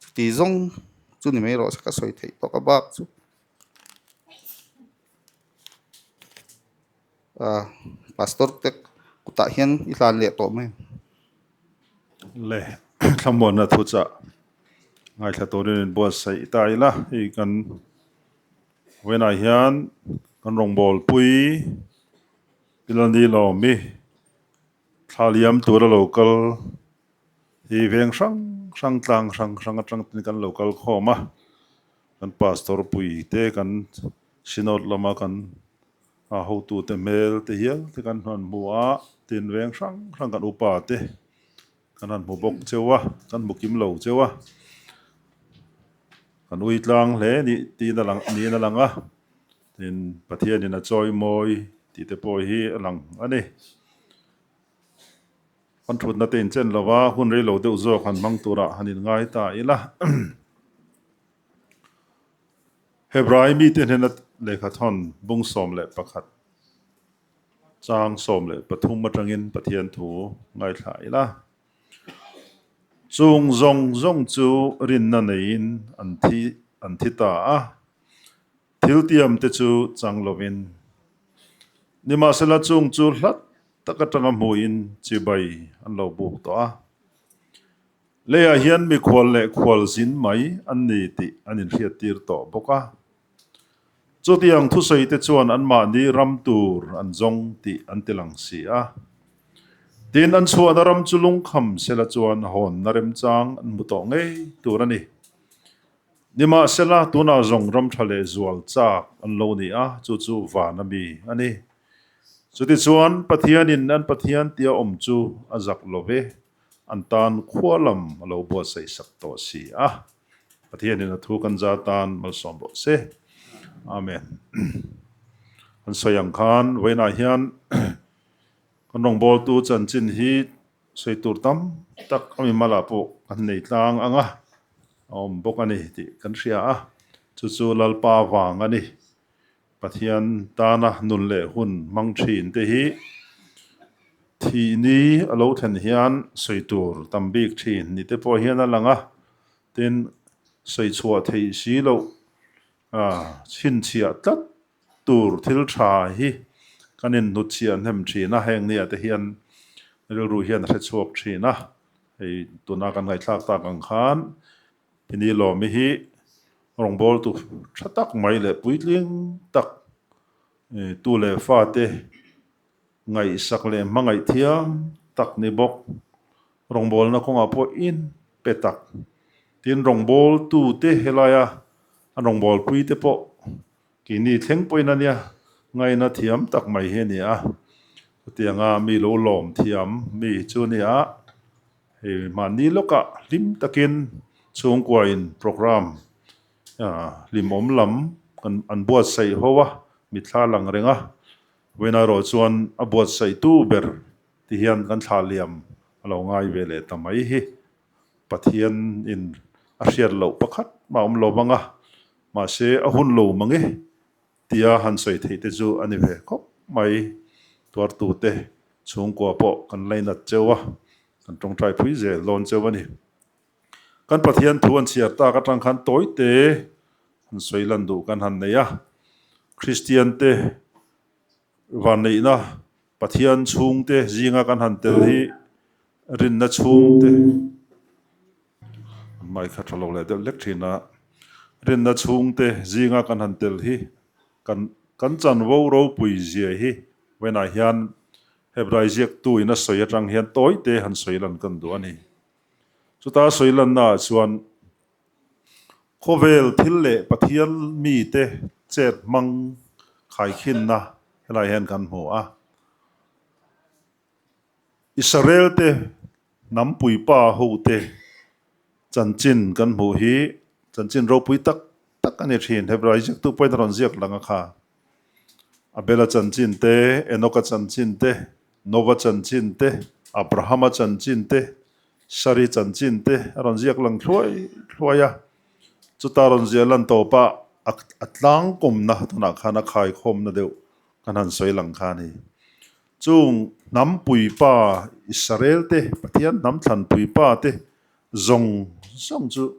Chuti zawng Chu ni mai rawh se ka sawi theih tawk a bak chu. Ahh pastor te kutah hian i hlan leh tawh mai. Le thlamuanna thuchah ngaithla turin in buatsaih ta ila hei kan vawiinah hian kan rawngbâwl pui Pilani Lawmi thla liam tura lo kal hi veng hrang hrang tlang hrang hrang atang ten kan lo kal khawm a kan pastor pui te kan synod lama kan a hotute hmel te hial te kan han hmu a tin veng hrang hrang kan upa te kan han hmu bawk cheu a kan hmu kim lo cheu a kan ui tlang hle nih tiin a lang niin a lang a tin Pathianin a chawi mawi tih te pawh hi a lang a ni. Kan thutna te inchen lova hun rei lo deuh zawk han hmang turah han inngai ta ila. Hebrai mite hnena lehkha thawn bung 11 chang 13 atangin Pathian thu ngaithla ila. Chung zawng zawng chu rinna neiin an thi an thi ta a, thil tiam te chu chang lovin. Nimahsela chung chu hlat tak atanga hmuhin chibai an lo buk tawh a. Leiah hian mikhual leh khualzin mai an ni tih an inhriattir tawh bawk a. Chutiang thusawite chuan anmahni ram tur an zawng tih an ti lang si a. Tin, an chhuahna ram chu lungkham sela chuan hawnna remchang an hmu tawh ngei tur a ni. Nimahsela, tunah zawng ram tha leh zual chak an lo ni a, chu chu vana mi a ni. Chutichuan, Pathianin an Pathian tia awm chu a zak lo ve. An tan khua lam a lo buatsaih sak tawh si a. Pathianin a thu kan za tan malsawm rawh se. Amen. An sawi ang khan vawiinah hian kan rawngbawltu chanchin hi sawi tur tam tak a mimalah pawh kan nei tlang ang a, a awm bawk a ni tih kan hria a. Chu chu Lalpa vang a ni. Pathian tana nun leh hun hmang thin te hi thih ni a lo thlen hian sawi tur tam bik thin ni te pawh hian a lang a, tin sawi chhuah theih si loh chhinchhiah tlat tur thil tha hi kan inhnutchhiah hnem thin a, heng nia te hian rilru hian a hrechhuak thin a, hei tuna kan ngaihthlak tak ang khan Ini Lawmi hi rawngbawltu tha tak mai leh puitling tak tu leh fate ngaihsak leh hmangaih thiam tak ni bawk. Rawngbawlna kawngah pawh in pe tak. Tin, rawngbawltute helaia an rawngbawlpuite pawh keini thleng pawhin a nia ngaina thiam tak mai hi a ni a. Chutianga mi lo lawm thiam mi chu a ni a. Hei mahni lawkah hlim takin chhungkuain programme hlimawm lam kan an buatsaih ho a, mitthla lang reng a, vawiin erawh chuan a buatsaihtu ber ti hian kan thlah liam a lo ngai ve leh ta mai hi. Pathianin a hriat loh pakhat mah a awm lo vang a, mahse a hun lo mang e Tia han sawi theih te chu a ni ve khawp mai. Tuartute chhungkua pawh kan lainat cheu a, kan tawngtai phui zel dawn cheu a ni. Kan Pathian thu an chhiar tak atang khan tawite han sawi lan duh kan han nei a. Kristian te vanneihna Pathian chhungte zinga kan han tel hi rinna chhungte An mai kha tha lo leh deuh hlek thin a, rinna chhungte zinga kan han tel hi kan kan chanvo ropui zia hi vawiinah hian Hebrai ziaktu in a sawi atang hian tawite han sawi lan kan duh a ni. Chuta sawi lanna ah chuan khawvel thil leh Pathian mite chet hmang khaikhinna helai hian kan hmu a. Israel te hnam puipa hote chanchin kan hmuh hi chanchin ropui tak tak a ni thin. Hebrai ziaktu pawhin a rawn ziak lang a kha. Abela chanchin te, Enoka chanchin te, Nova chanchin te, Abrahama chanchin te, Sari chanchin te a rawn ziak lang thluai thluai a. Chuta rawn ziah lan tawpah a tlangkawmna tunah khan a khaikhawmna deuh kan han sawi lang kha a ni. Chung hnam puipa Israel te, Pathian hnam thlan puipa te zawng zawng chu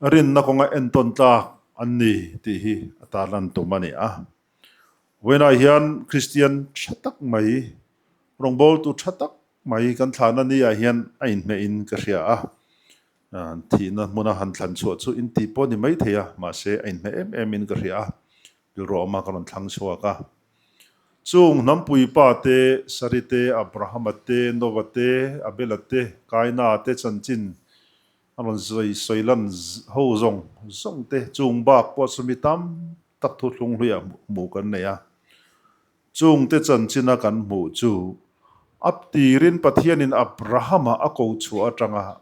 Rinna kawnga entawn tlak an ni tih hi a tarlan tum a ni a. Vawiinah hian Kristian tha tak mai, rawngbawltu tha tak mai kan thlahna ni ah hian a inhmeh in ka hria a. Thihna hmuna han thlan chhuah chu intih pawh a ni maithei a, mahse a inhmeh em em in ka hria a. Rilruahma ka rawn thlang chhuak a. Chung hnampui pa te, Sari te, Abrahama te, Nova te, Abela te, Kaina te chanchin a rawn sawi sawi lan ho zawng zawng te chung bak pawh chu mi tam tak thuthlung hluiah hmuh kan nei a. Chung te chanchina kan hmuh chu a tirin Pathianin Abrahama a ko chhuah atanga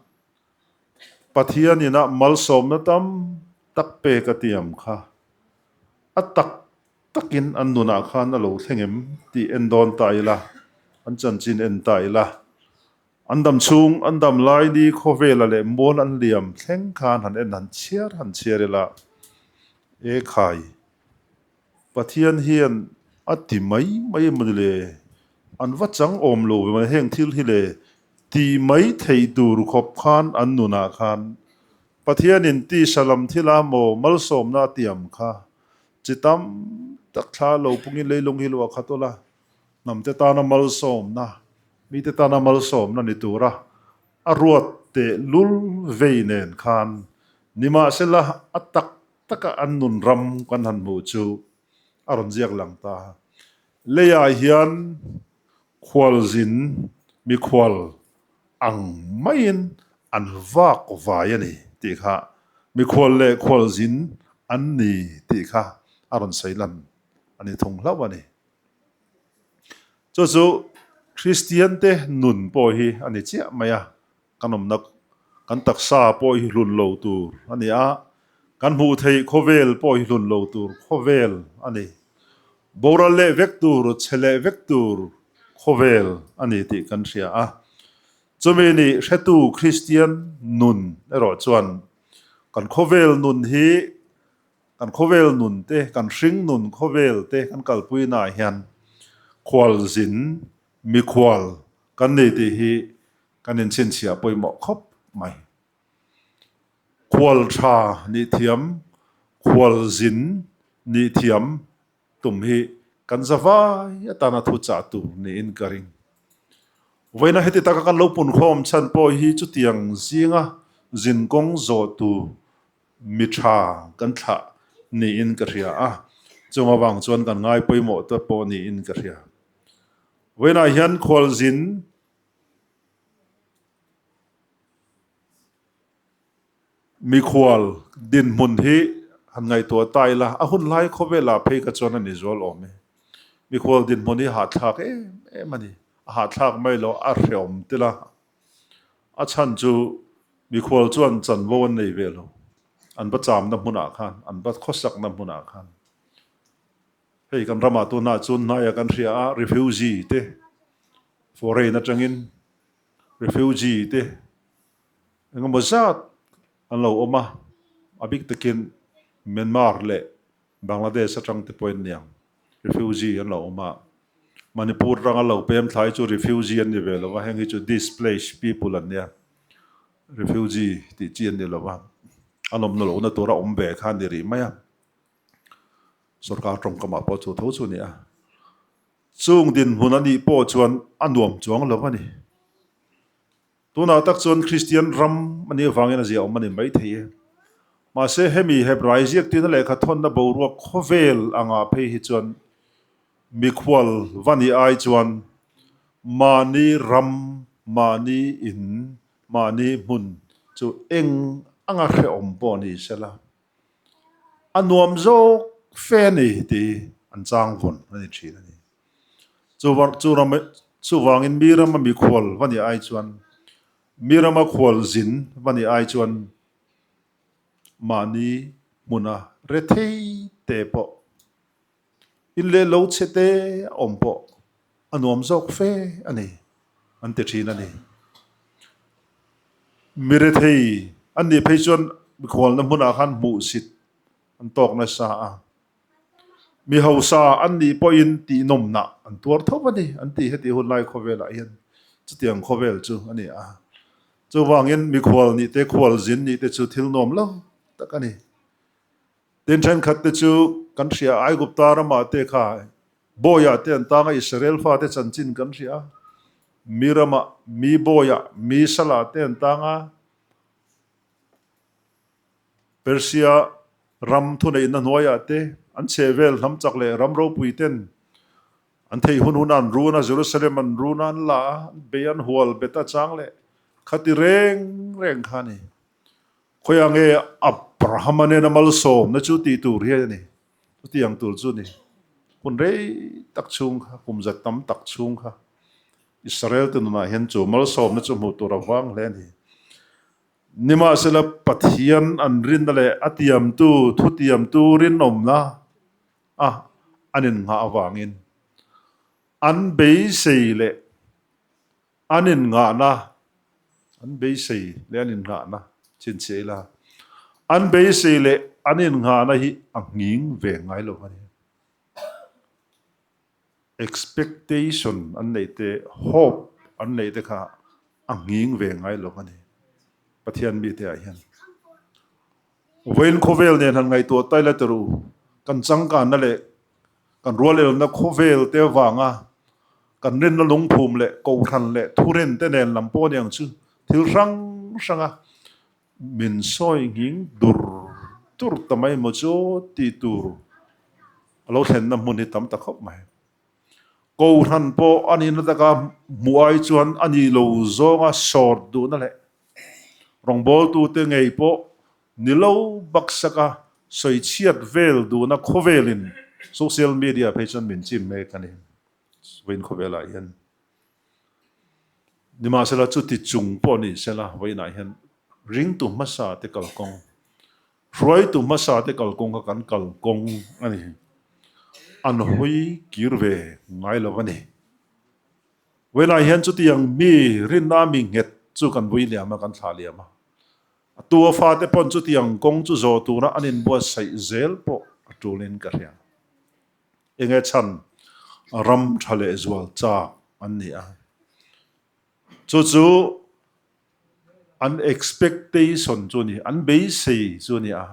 Pathianin a malsawmna tam tak pek a tiam kha a tak takin an nunah khan a lo thleng em tih en dawn ta ila, an chanchin en ta ila. An dam chhung, an dam lai ni khawvela leh mual an liam thleng khan han en han chhiar han chhiar ila, E khai, Pathian hian a ti mai mai emaw ni le, an va chang awm lo ve mai heng thil hi le, ti mai theih tur khawp khan an nunah khan Pathianin tisa lam thila maw malsawmna a tiam kha chi tam tak thla lo pungin leilung hi luah khat ula, hnamte tana malsawmna, mite tana malsawmna ni tura a ruat teh lul vei nen khan nimahsela a tak taka an nun ram kan han hmuh chu a rawn ziak lang ta. Leiah hian khualzin mikhual ang maiin an vak vai a ni tih kha mikhual leh khualzin an ni tih kha a rawn sawi lan a ni thung hlauh a ni. Chu chu Kristian te nun pawh hi a ni chiah mai a, kan awmna kan taksa pawh hi hlun lo tur a ni a, kan hmuh theih khawvel pawh hi hlun lo tur khawvel a ni. Boral leh vek tur, chhe leh vek tur khawvel a ni tih kan hria a. Chumi ni hretu Kristian nun erawh chuan kan khawvel nun hi Kan khawvel nun te, kan hring nun khawvel te kan kalpuinaah hian khualzin, mikhual kan nei tih hi kan inchhinchhiah pawimawh khawp mai. Khual tha nih thiam, khualzin nih thiam tum hi kan za vai atana thu chah tur niin ka ring. Vawiina heti taka kan lo punkhawm chhan pawh hi chutiang zinga zinkawng zawh tur Mi tha kan thlah niin ka hria a, chung avang chuan kan ngai pawimawh te pawh niin ka hria. Vawiinah hian khualzin mikhual dinhmun hi han ngaihtuah ta ila, a hun lai khawvelah phei kha chuan a ni zual awm e. Mikhual dinhmun hi hahthlak em em a ni, a hahthlak mai lo, a hreawm tel a. A chhan chu mikhual chuan chanvo an nei ve lo. An va chamna hmunah khan, an va khawsakna hmunah khan. Hei kan ramah tunah chuan hnaia kan hria a, refugee te, foreign atangin refugee te engemaw zat an lo awm a, a bik takin Myanmar leh Bangladesh atang te pawhin niang refugee an lo awm a, Manipur ranga lo pem thlai chu refugee an ni ve lo va, heng hi chu displaced people an nia, refugee tih chi an ni lo va, an awmna lohna tura awm ve kha a ni rih mai a, sorkar tawngkamah pawh chu tho chu a ni a, chung dinhmun a nih pawh chuan a nuam chuang lo a ni. Tunah tak chuan Kristian ram a nih avangin a ziahawm a ni maithei e. Mahse hemi Hebrai ziaktina lehkha thawnna boruak khawvel angah phei hi chuan mikhual va nih ai chuan mahni ram, mahni in, mahni hmun chu eng anga hrehawm pawh ni sela a nuam zawk fe a ni tih an chang vawn a ni thin a ni. Chuvangin mi rama mikhual va nih ai chuan, mi rama khual zin va nih ai chuan mahni hmuna rethei te pawh, in leh lo chhe te a awm pawh a nuam zawk fe a ni, an ti thin a ni. Mi rethei an nih phei chuan mikhualna hmunah khan hmuhsit an tawk nasa a. Mi hausa an nih pawhin tihnawmnah an tuar tho a ni an ti heti hun lai khawvelah hian chutiang khawvel chu a ni a. Chuvangin mikhual nih te khualzin nih te chu thil nuam lo. tak a ni. Tin, thenkhat te chu kan hria a, Aigupta ramah te kha bawiah te an tang a, Israel fate chanchin kan hria a, mi ramah, mi bawiah, mi salah te an tang a, Persia ram thuneihna hnuaiah te an chhehvel hnam chak leh ram ropui ten an theih hun hun an run a, Jerusalem an run a, an la a, an bei an hual bet a chang leh khati reng reng kha a ni. Khawiah nge Abrahama nena malsawmna chu tih tur hi a ni? Chutiang tur chu ni. Hun rei tak chhung kha, kum zat tam tak chhung kha Israel te nunah hian chu malsawmna chu hmuh tur a vang hle a ni. Nimahsela Pathian an rinna leh a tiamtu, thutiamtu rinawmna a an innghah avangin an beisei leh an innghahna, an beisei leh an innghahna chhinchhiah ila, an beisei leh an innghahna hi a nghing ve ngai lo a ni. Expectation an neih te, hope an neih te kha a nghing ve ngai lo a ni Pathian mite ah hian. Vawiin khawvel nen han ngaihtuah tai la tawrh u, kan changkanna leh kan rualelna khawvel te avanga kan rinna lungphum leh kohhran leh thurin te nen lam pawh aniang chu thil hrang hranga Min sawi nghing dur dur ta mai maw chu tih tur a lo thlenna hmun hi tam ta khawp mai. Kohhran pawh a nihna taka hmuh ai chuan a nih lo zawnga sawt duhna leh rawngbawltute ngei pawh ni lo baksaka sawi chhiat vel duhna khawvelin social media phei chuan min chim mek a ni. Vawiin khawvelah hian. Nimahsela chuti chung pawh ni sela vawiinah hian ringtu hmasa te kalkawng, hruaitu hmasa te kalkawng kha kan kalkawng a ni. An hawi kir ve ngai lo a ni. Vawiinah hian chutiang mi rinna mi nghet chu kan vui liam a, kan thlah liam a. A tu a fate pawn chutiang kawng chu zawh tura an inbuatsaih zel pawh a tulin ka hria. Enge chhan ram tha leh zual chak an ni a, chu chu an expectation chu a ni, an beisei chu a ni a,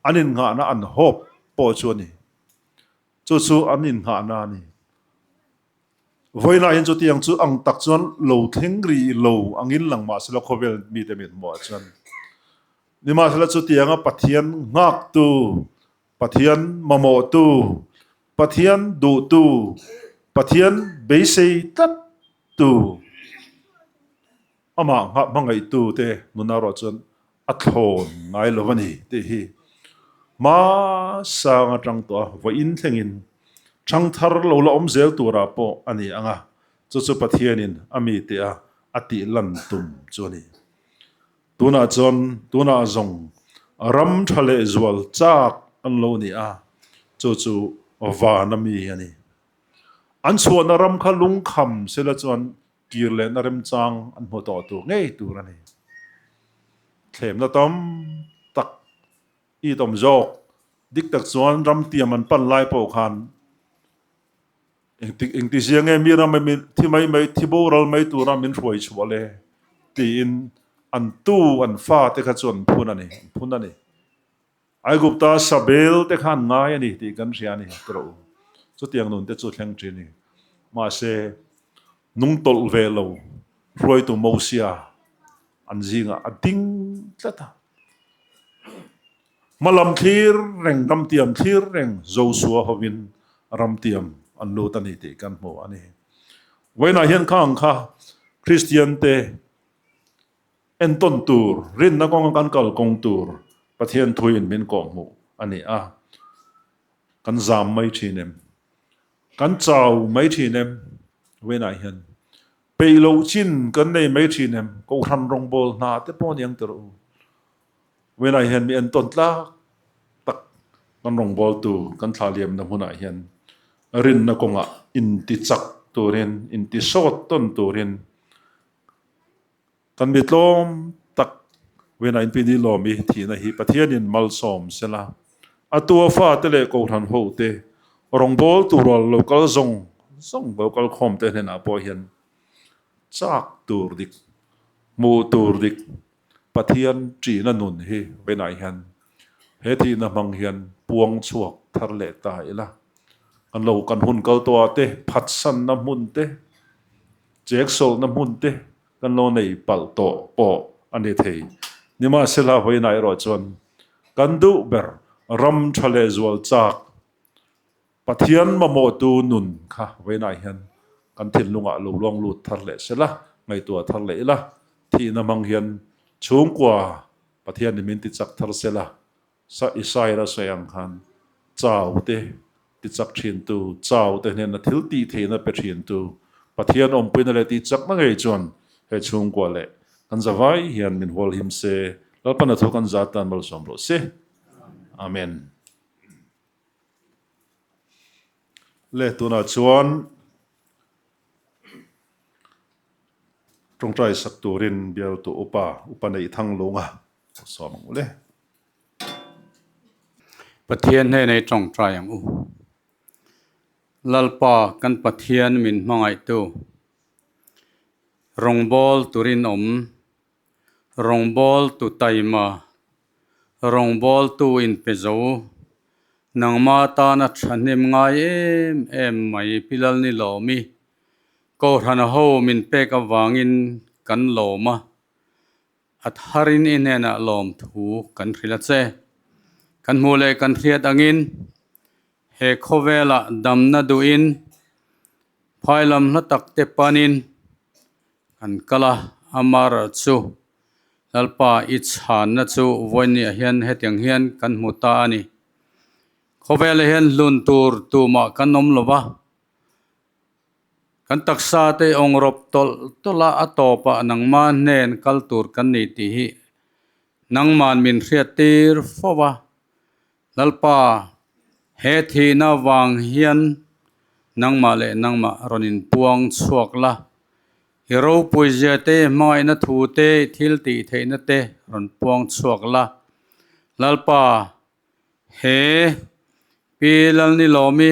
an innghahna an hope pawh chu a ni, chu chu an innghahna a ni. Vawiinah hian chutiang chu ang tak chuan lo thleng rih lo angin lang mahsela khawvel mite min hmuh ah chuan nimahsela chutianga Pathian nghaktu Pathian mamawhtu, Pathian duhtu, Pathian beisei tlattu, amah nghah hmangaihtu te nuna erawh chuan a thlawn ngai lo a ni tih hi hmasang atang tawh a vawiin thlengin thangthar lo la awm zel turah pawh a ni ang a, chu chu Pathianin a mite a a tih lan tum chu a ni. Tunah chuan tunah zawng ram tha leh zual chak an lo ni a, chu chu vana mi a ni. An chhuahna ram kha lungkham sela chuan kir lehna remchang an hmu tawh tur ngei tur a ni. Thlemna tam tak it awm zawk, dik tak chuan ram tiam an pan lai pawh khan Engtik engti zia nge mi ram mi thi mai mai thi boral mai tura min hruai chhuah le tiin an tu an fa te kha chu an phun a ni an phun a ni. Aigupta sabel te kha an ngai a ni tih kan hria a ni tawh u. Chutiang nun te chu thleng thin a ni. Mahse nung tawlh ve lo hruaitu Mosia an zingah a ding tlat a. Hmalam thlir reng, ramtiam thlir reng Joshua hovin ramtiam an lut a ni tih kan hmu a ni. Vawiinah hian kha ang kha Kristian te entawn tur, rinna kawnga kan kal kawng tur Pathian thuin min kawhhmuh a ni a. Kan zam mai thin em? Kan chau mai thin em? Vawiinah hian peih loh chin kan nei mai thin em? Kohhran rawngbawl hna te pawh a ni ang tawh u. Vawiinah hian mi entawn tlak tak kan rawngbawltu kan thlah liamna hmunah hian rinna kawngah intichak turin, intisawt tawn turin kan mi tlawm tak vawiinah inpini lawm i thihna hi Pathianin malsawm sela a tua fate leh kohhran hote rawngbawltu rual lo kal zawng zawng lo kal khawm te hnenah pawh hian chak tur dik, hmuh tur dik Pathian ṭihna nun hi vawiinah hian. He thihna hmang hian puang chhuak thar leh ta ila. Kan lo kan hun kal tawh ah te, phatsanna hmun te, cheksawlhna hmun te kan lo nei palh tawh pawh a ni thei. Nimahsela vawiinah erawh chuan kan duh ber ram tha leh zual chak Pathian mamawhtu nun kha vawiinah hian kan thinlungah lo luang lut thar leh sela, ngaihtuah thar leh ila, thihna hmang hian chhungkua Pathian in min ti chak thar sela, sa Isaia sawi ang khan chau te ti chak thintu, chau te hnena thil tih theihna pe thintu Pathian awmpuina leh tih chakna ngei chuan he chhungkua leh kan zavai hian min hualhim se, Lalpan a thu kan zat tan malsawm rawh se. Amen. Le tunah chuan tawngtai sak turin bialtu upa upa neih thang lunga sawm ang u le. Pathian hnenei tawngtai ang u. Lalpa kan Pathian min hmangaihtu rawngbâwl turin awm Rawngbawltu taima, rawngbawltu inpe zo, nangma tana thahnem ngai em em mai Pi Lalnilawmi, Kohhran ho min pek avangin kan lawm a, a tharin i hnenah lawmthu kan hrilh a che. Kan hmuh leh kan hriat angin he khawvelah damna duhin phailam hla tak te panin Kan kal a, Amara chu Lalpa i chhanna chu vawinia hian hetiang hian kan hmu ta a ni. Khawvelah hian hlun tur tumah kan awm lo va, kan taksa te awng rawp tawlh tawlh a, a tawpah nangma hnen kal tur kan ni tih hi nangman min hriat tir fo va. Lalpa, he thihna vang hian nangmah leh nangmah rawn inpuang chhuak la, i ropuizia te, hmangaihna thu te, i thil tih theihna te rawn puang chhuak la. Lalpa, he Pi Lalnilawmi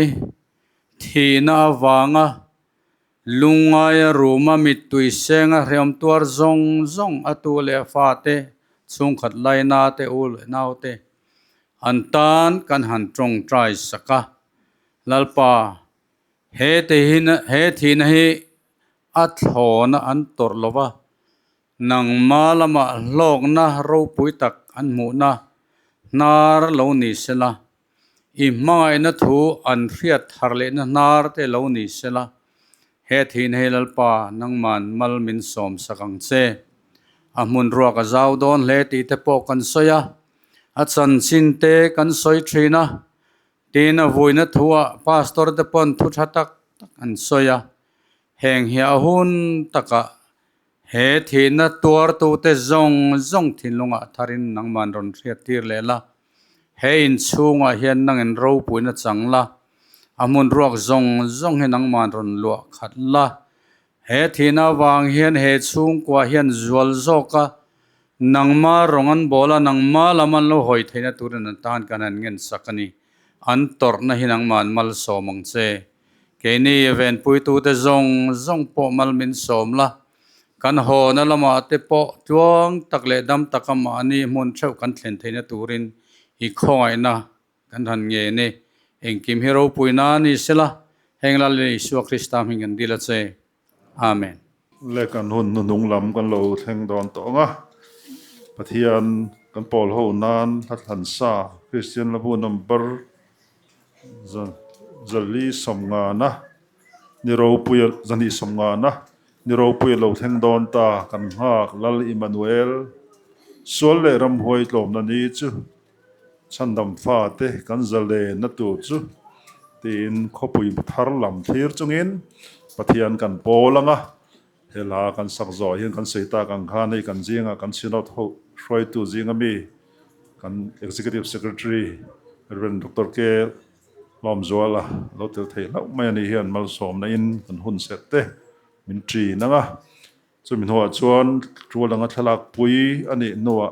thihna avanga Lungngaia ruma mittui senga hreawm tuar zawng zawng a tu leh a fate, chhungkhat laina te, u leh nau te an tan kan han tawngtai sak a. Lalpa, he te hi he thihna hi a thlawna an tawrh lo va, nangma lamah hlawkna ropui tak an hmuhna hnar lo ni sela. I hmangaihna thu an hriat thar lehna hnar te lo ni sela, he thihna hi Lalpa nangman mal min sawm sak ang che. A hmun ruak a zau dawn hle tih te pawh kan sawi a, a chanchin te kan sawi thin a, tin a vuina thuah pastor te pawn thu tha tak tak an sawi a, heng hi a hun takah he thihna tuartute zawng zawng thinlungah tharin nangman rawn hriat tir leh la. He in chhungah hian nangin ropuina chang la, a hmun ruak zawng zawng hi nangman rawn luah khat la. He thihna avang hian he chhungkua hian zual zawk a, nangma rawng an bawl a, nangma lam an lo hawi theihna turin an tan kan han ngen sak a ni. An tawrhna hi nangman malsawm ang che. Keini venpuitute zawng zawng pawh mal min sawm la. Kan hawna lamah te pawh tluang tak leh dam taka mahni hmun theuh kan thlen theihna turin i khawngaihna kan han ngen e. Engkim hi ropui na ni sela, heng Lal Isua Krista hming kan dil a che. Amen. Le kan hun hnuhnung lam kan lo thleng dawn tawh ang a, Pathian kan pawl ho nan hla thlan sa Kristian Labu number zali sawmngana Ni ropuia zahnih sawmngana ni ropuia lo thleng dawn ta kan nghak Lal Immanuel. Sual leh ramhuai tlawmna ni chu chhandam fate kan zalenna tur chu tiin khawpui thar lam thlir chungin Pathian kan pawl ang a, he hla kan sak zawh hian kan sawi tak ang khan hei kan zingah kan Synod ho hruaitu zinga mi kan Executive Secretary Rev Doctor K. Lawmzuala lo tel thei hlauh mai a nih hian malsawmna in kan hun serh te min ṭin ang a, chumi hnuah chuan ṭul anga thlalak pui a nih hnuah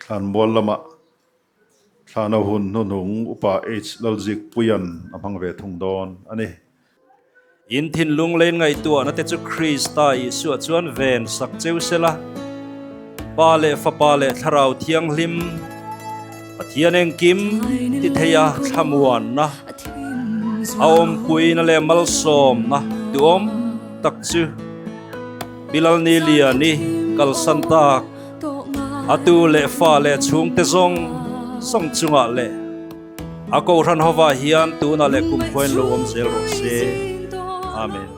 Thlanmual lamah thlana hun hnuhnung Upa H Lalzikpuia'n a hmang ve thung dawn a ni. In thinlung lein ngaihtuahna te chu Krista Isua chuan ven sak cheu sela, Pa leh Fapa leh Thlarau Thianghlim Pathian engkim ti theia thlamuanna, a awmpuina leh malsawmna duhawm tak chu Pilalni Liani kalsan tak a tu leh fa leh chhungte zawng zawng chungah leh a Kohhran hovah hian tunah leh kumkhuain lo awm zel rawh se. Amen.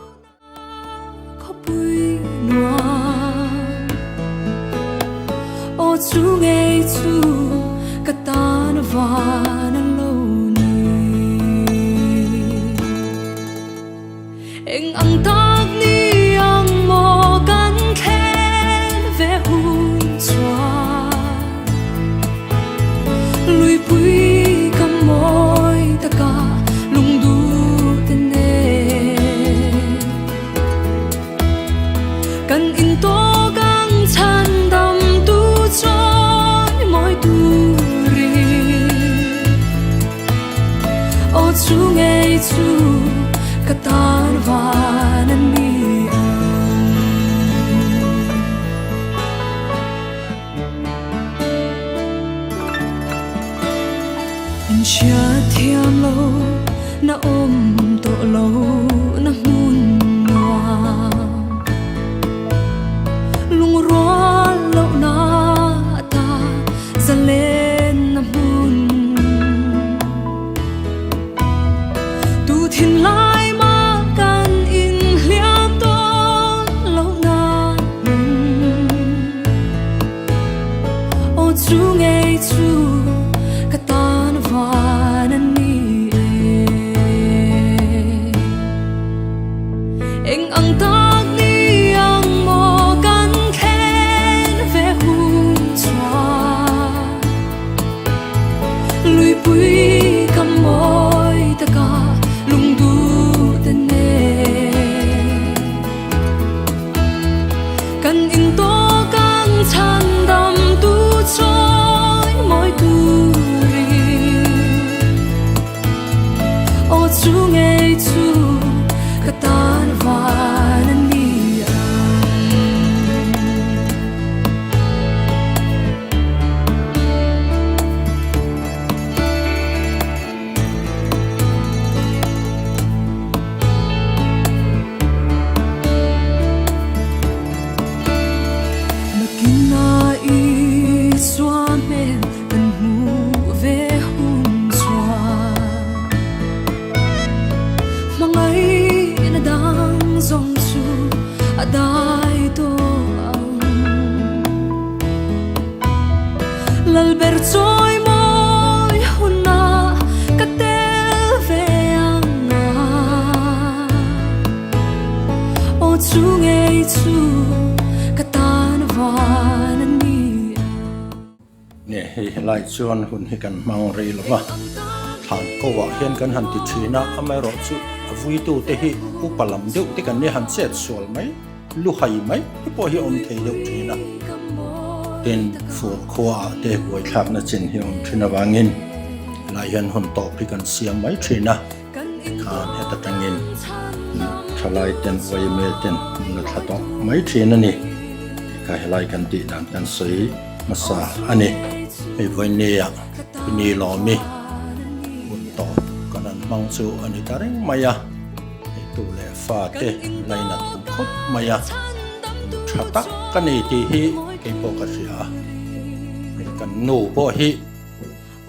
Nge hei helai chuan hun hi kan hmang rei lo va, thlan ko ah hian kan han ti thin a, amaherawhchu a vuitu te hi upa lam deuh te kan nia han chet sual mai. Luhai mai te pawh hi a awm thei deuh thin a, tin fur khuaah te buaithlakna chin hi a awm thin avangin helai hian hun tawp hi kan siam mai thin a, tikhan heta tangin thalai ten uaime ten min la thla tawh mai thin a ni tih kha helai kan tih dan kan sawi hmasa a ni. Hei vawinia ni lawmi hun tawp kan han hmang chu a ni ta reng mai a. Hei tu leh fa te lainat awm khawp mai a, nu tha tak ka ni tih hi kei pawh ka hria a, hei kan nu pawh hi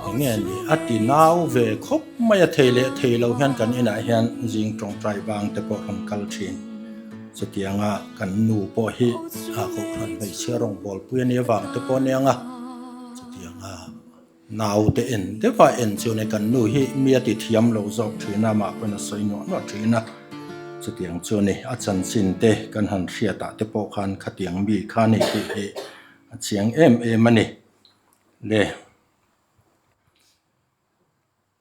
eng nge ni a ti nau ve khawp mai a, thei leh thei lo hian kan inah hian zing tawngtai vang te pawh rawn kal thin, chutianga kan nu pawh hi a kohhran hmeichhia rawngbawlpui a nih avang te pawh a nia ang a, chutianga. Naute en deuh a en chu nei kan nu hi mi a ti thiam lo zawk thin a, amah pawhin a sawi nuah nuah thin a, chutiang chu a ni. A chanchin te kan han hriat ah te pawh khan khatiang mi kha a ni tih hi a chiang em em a ni. Le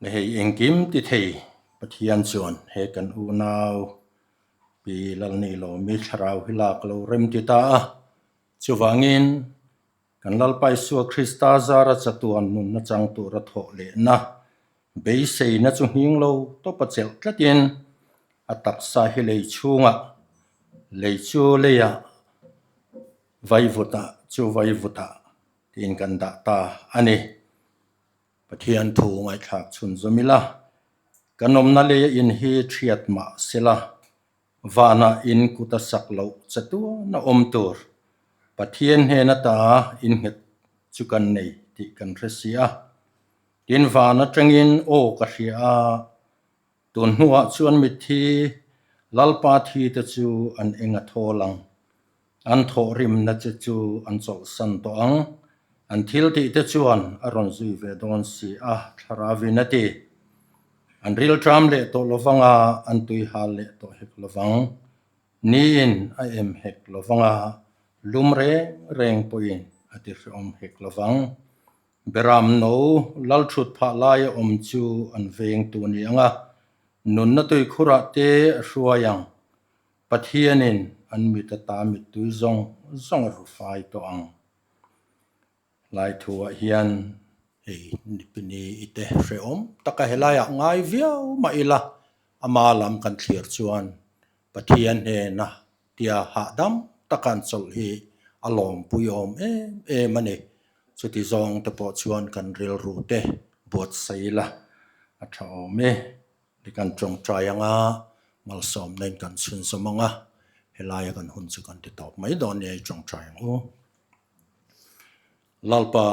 le hei engkim ti thei Pathian chuan he kan unau Pi Lalnilawmi thlarau hi lak lo rem ti ta a, chuvangin Kan Lalpa Isua Krista zara chatuan nunna chang tura thawh lehna beiseina chu nghing lo tawpa chelh tlatin a taksa hi lei chhungah, lei chu leiah, vaivutah chu vaivutah tiin kan dah ta a ni. Pathian thu ngaihthlak chhunzawm ila, kan awmna leia in hi thiat mah sela, vanah in kut a sak loh che tuan a awm tur. Pathian hnen ata innghet chu kan nei tih kan hre si a. Tin, van atangin aw ka hria a, tun hnuah chuan mitthi Lalpa thi te chu an eng a thawl ang. An thawhrimna che chu an chawlhsan tawh ang. An thil tih te chuan a rawn zui ve dawn si a, Thlarauin a ti. An rilṭam leh tawh lovang a, an tui hal leh tawh hek lovang. Niin a em hek lovang a, lum reng reng pawhin a ti hrehawm hek lovang. Beram no lal thut phah laia awm chu an veng tu ni ang a, nunna tuikhurah te a hruai ang. Pathianin an mit ata mittui zawng zawng a rufai tawh ang. Lai thuah hian hei nipini i te hrehawm taka helaiah ngai viau mah ila ama lam kan thlir chuan Pathian hnena tia hahdam taka an chawlh hi a lawmpui awm em em a ni. Chuti zawng te pawh chuan kan rilru te buatsaih ila a tha awm e. Ni kan tawngtai anga malsawmna in kan chhunzawm anga helaia kan hun chu kan ti tawp mai dawn nia i tawngtai ang u. Lalpa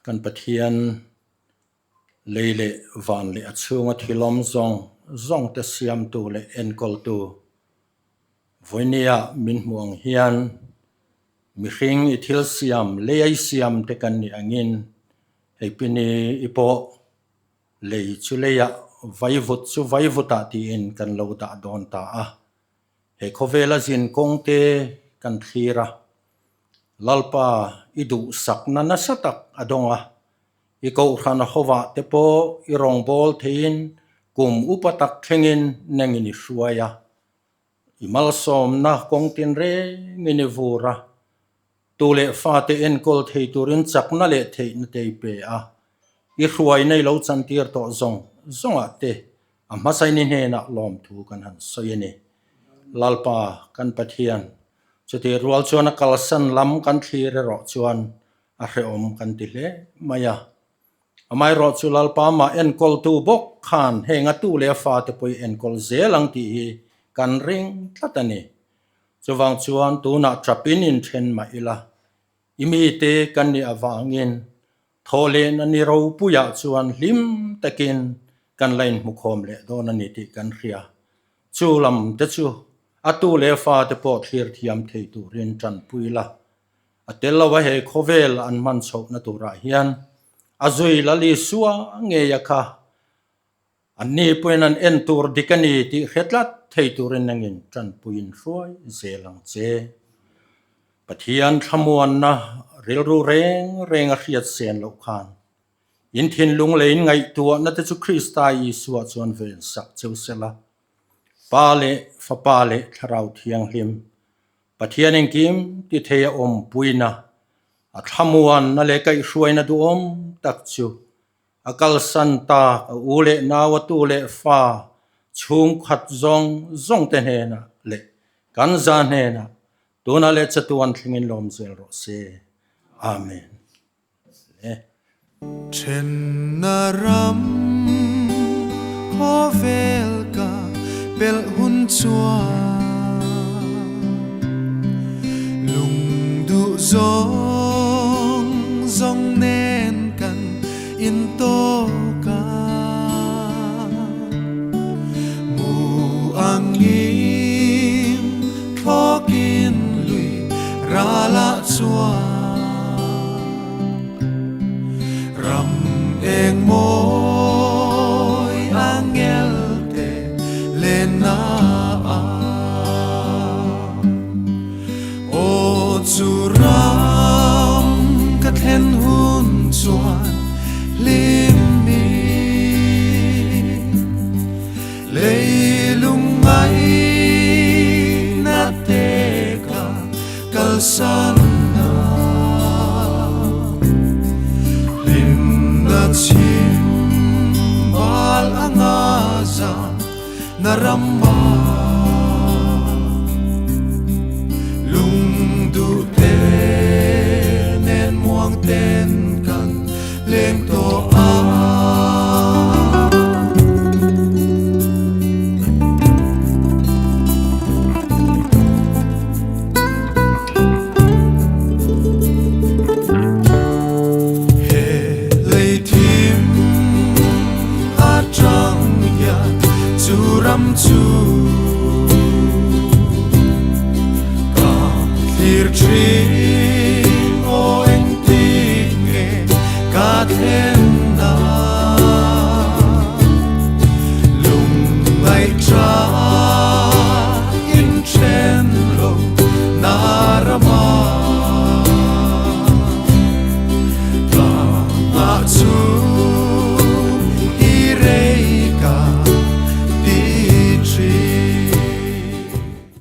kan Pathian lei leh van leh a chhunga thilawm zawng zawng te siamtu leh enkawltu vawinia min hmuh ang hian mihring i thil siam lei ai siam te kan nih angin hei pini i pawh Lei chu leiah vaivut chu vaivutah tiin kan lo dah dawn ta a. He khawvela zin kawng te kan thlir a. Lalpa i duhsakna nasa tak a dawng a. I kohhran hovah te pawh i rawngbâwl theiin kum upa tak thlengin nengin i hruai a. I malsawmna kawng tinrengin i vur a. Tu leh fate enkawl thei turin chakna leh theihna te i pe a, i hruaina i lo chantir tawh zawng zawngah te a hmasaini hnenah lawmthu kan han sawi a ni. Lalpa kan Pathian, chutih rual chuan a kalsan lam kan thlir erawh chuan a hrehawm kan ti hle mai a. Amaherawh chu Lalpa mah enkawltu bawk khan heng a tu leh a fate pawh i enkawl zel ang tih hi kan ring tlat a ni. Chuvang chuan tunah chapin inthen mah ila, i mite kan nih avangin thawhlehna ni ropuiah chuan hlim takin kan la inhmukhawm leh dawn a ni tih kan hria. Chu lam te chu a tu leh fate pawh thlir thiam thei turin tanpui la. A tel lo a he khawvel an hman chhohna turah hian a zui Lal Isua ngei a kha. Anni pawhin an en tur dik a ni tih hre tlat thei turin nangin tanpuiin hruai zel ang che. Pathian thlamuanna rilru reng reng a hriat sen loh khan in thinlung leh in ngaihtuahna te chu Krista Isua chuan ven sak cheu sela. Pa leh Fapa leh Thlarau Thianghlim Pathian engkim ti thei a awmpuina, a thlamuanna leh kaihhruaina duhawm tak chu A kalsan tak a u leh nau a tu leh fa chhungkhat zawng zawng te hnenah leh kan za hnenah tunah leh chatuan thlengin lawm zel rawh se. Amen. Le. Thenna ram khawvel ka pelh hun chuan lung duh zawng zawng nen kan intawk a. Mu angin thlawkin lui ralah chuan ram eng mawi angel te lenna a. Aw chu ram ka thlen hun chuan hlim mi leilung ngaihna te ka kalsan a, hlimna chhim bal anga zan na ram a lungduh te nen muang ten kan leng tawh a. thlir thin.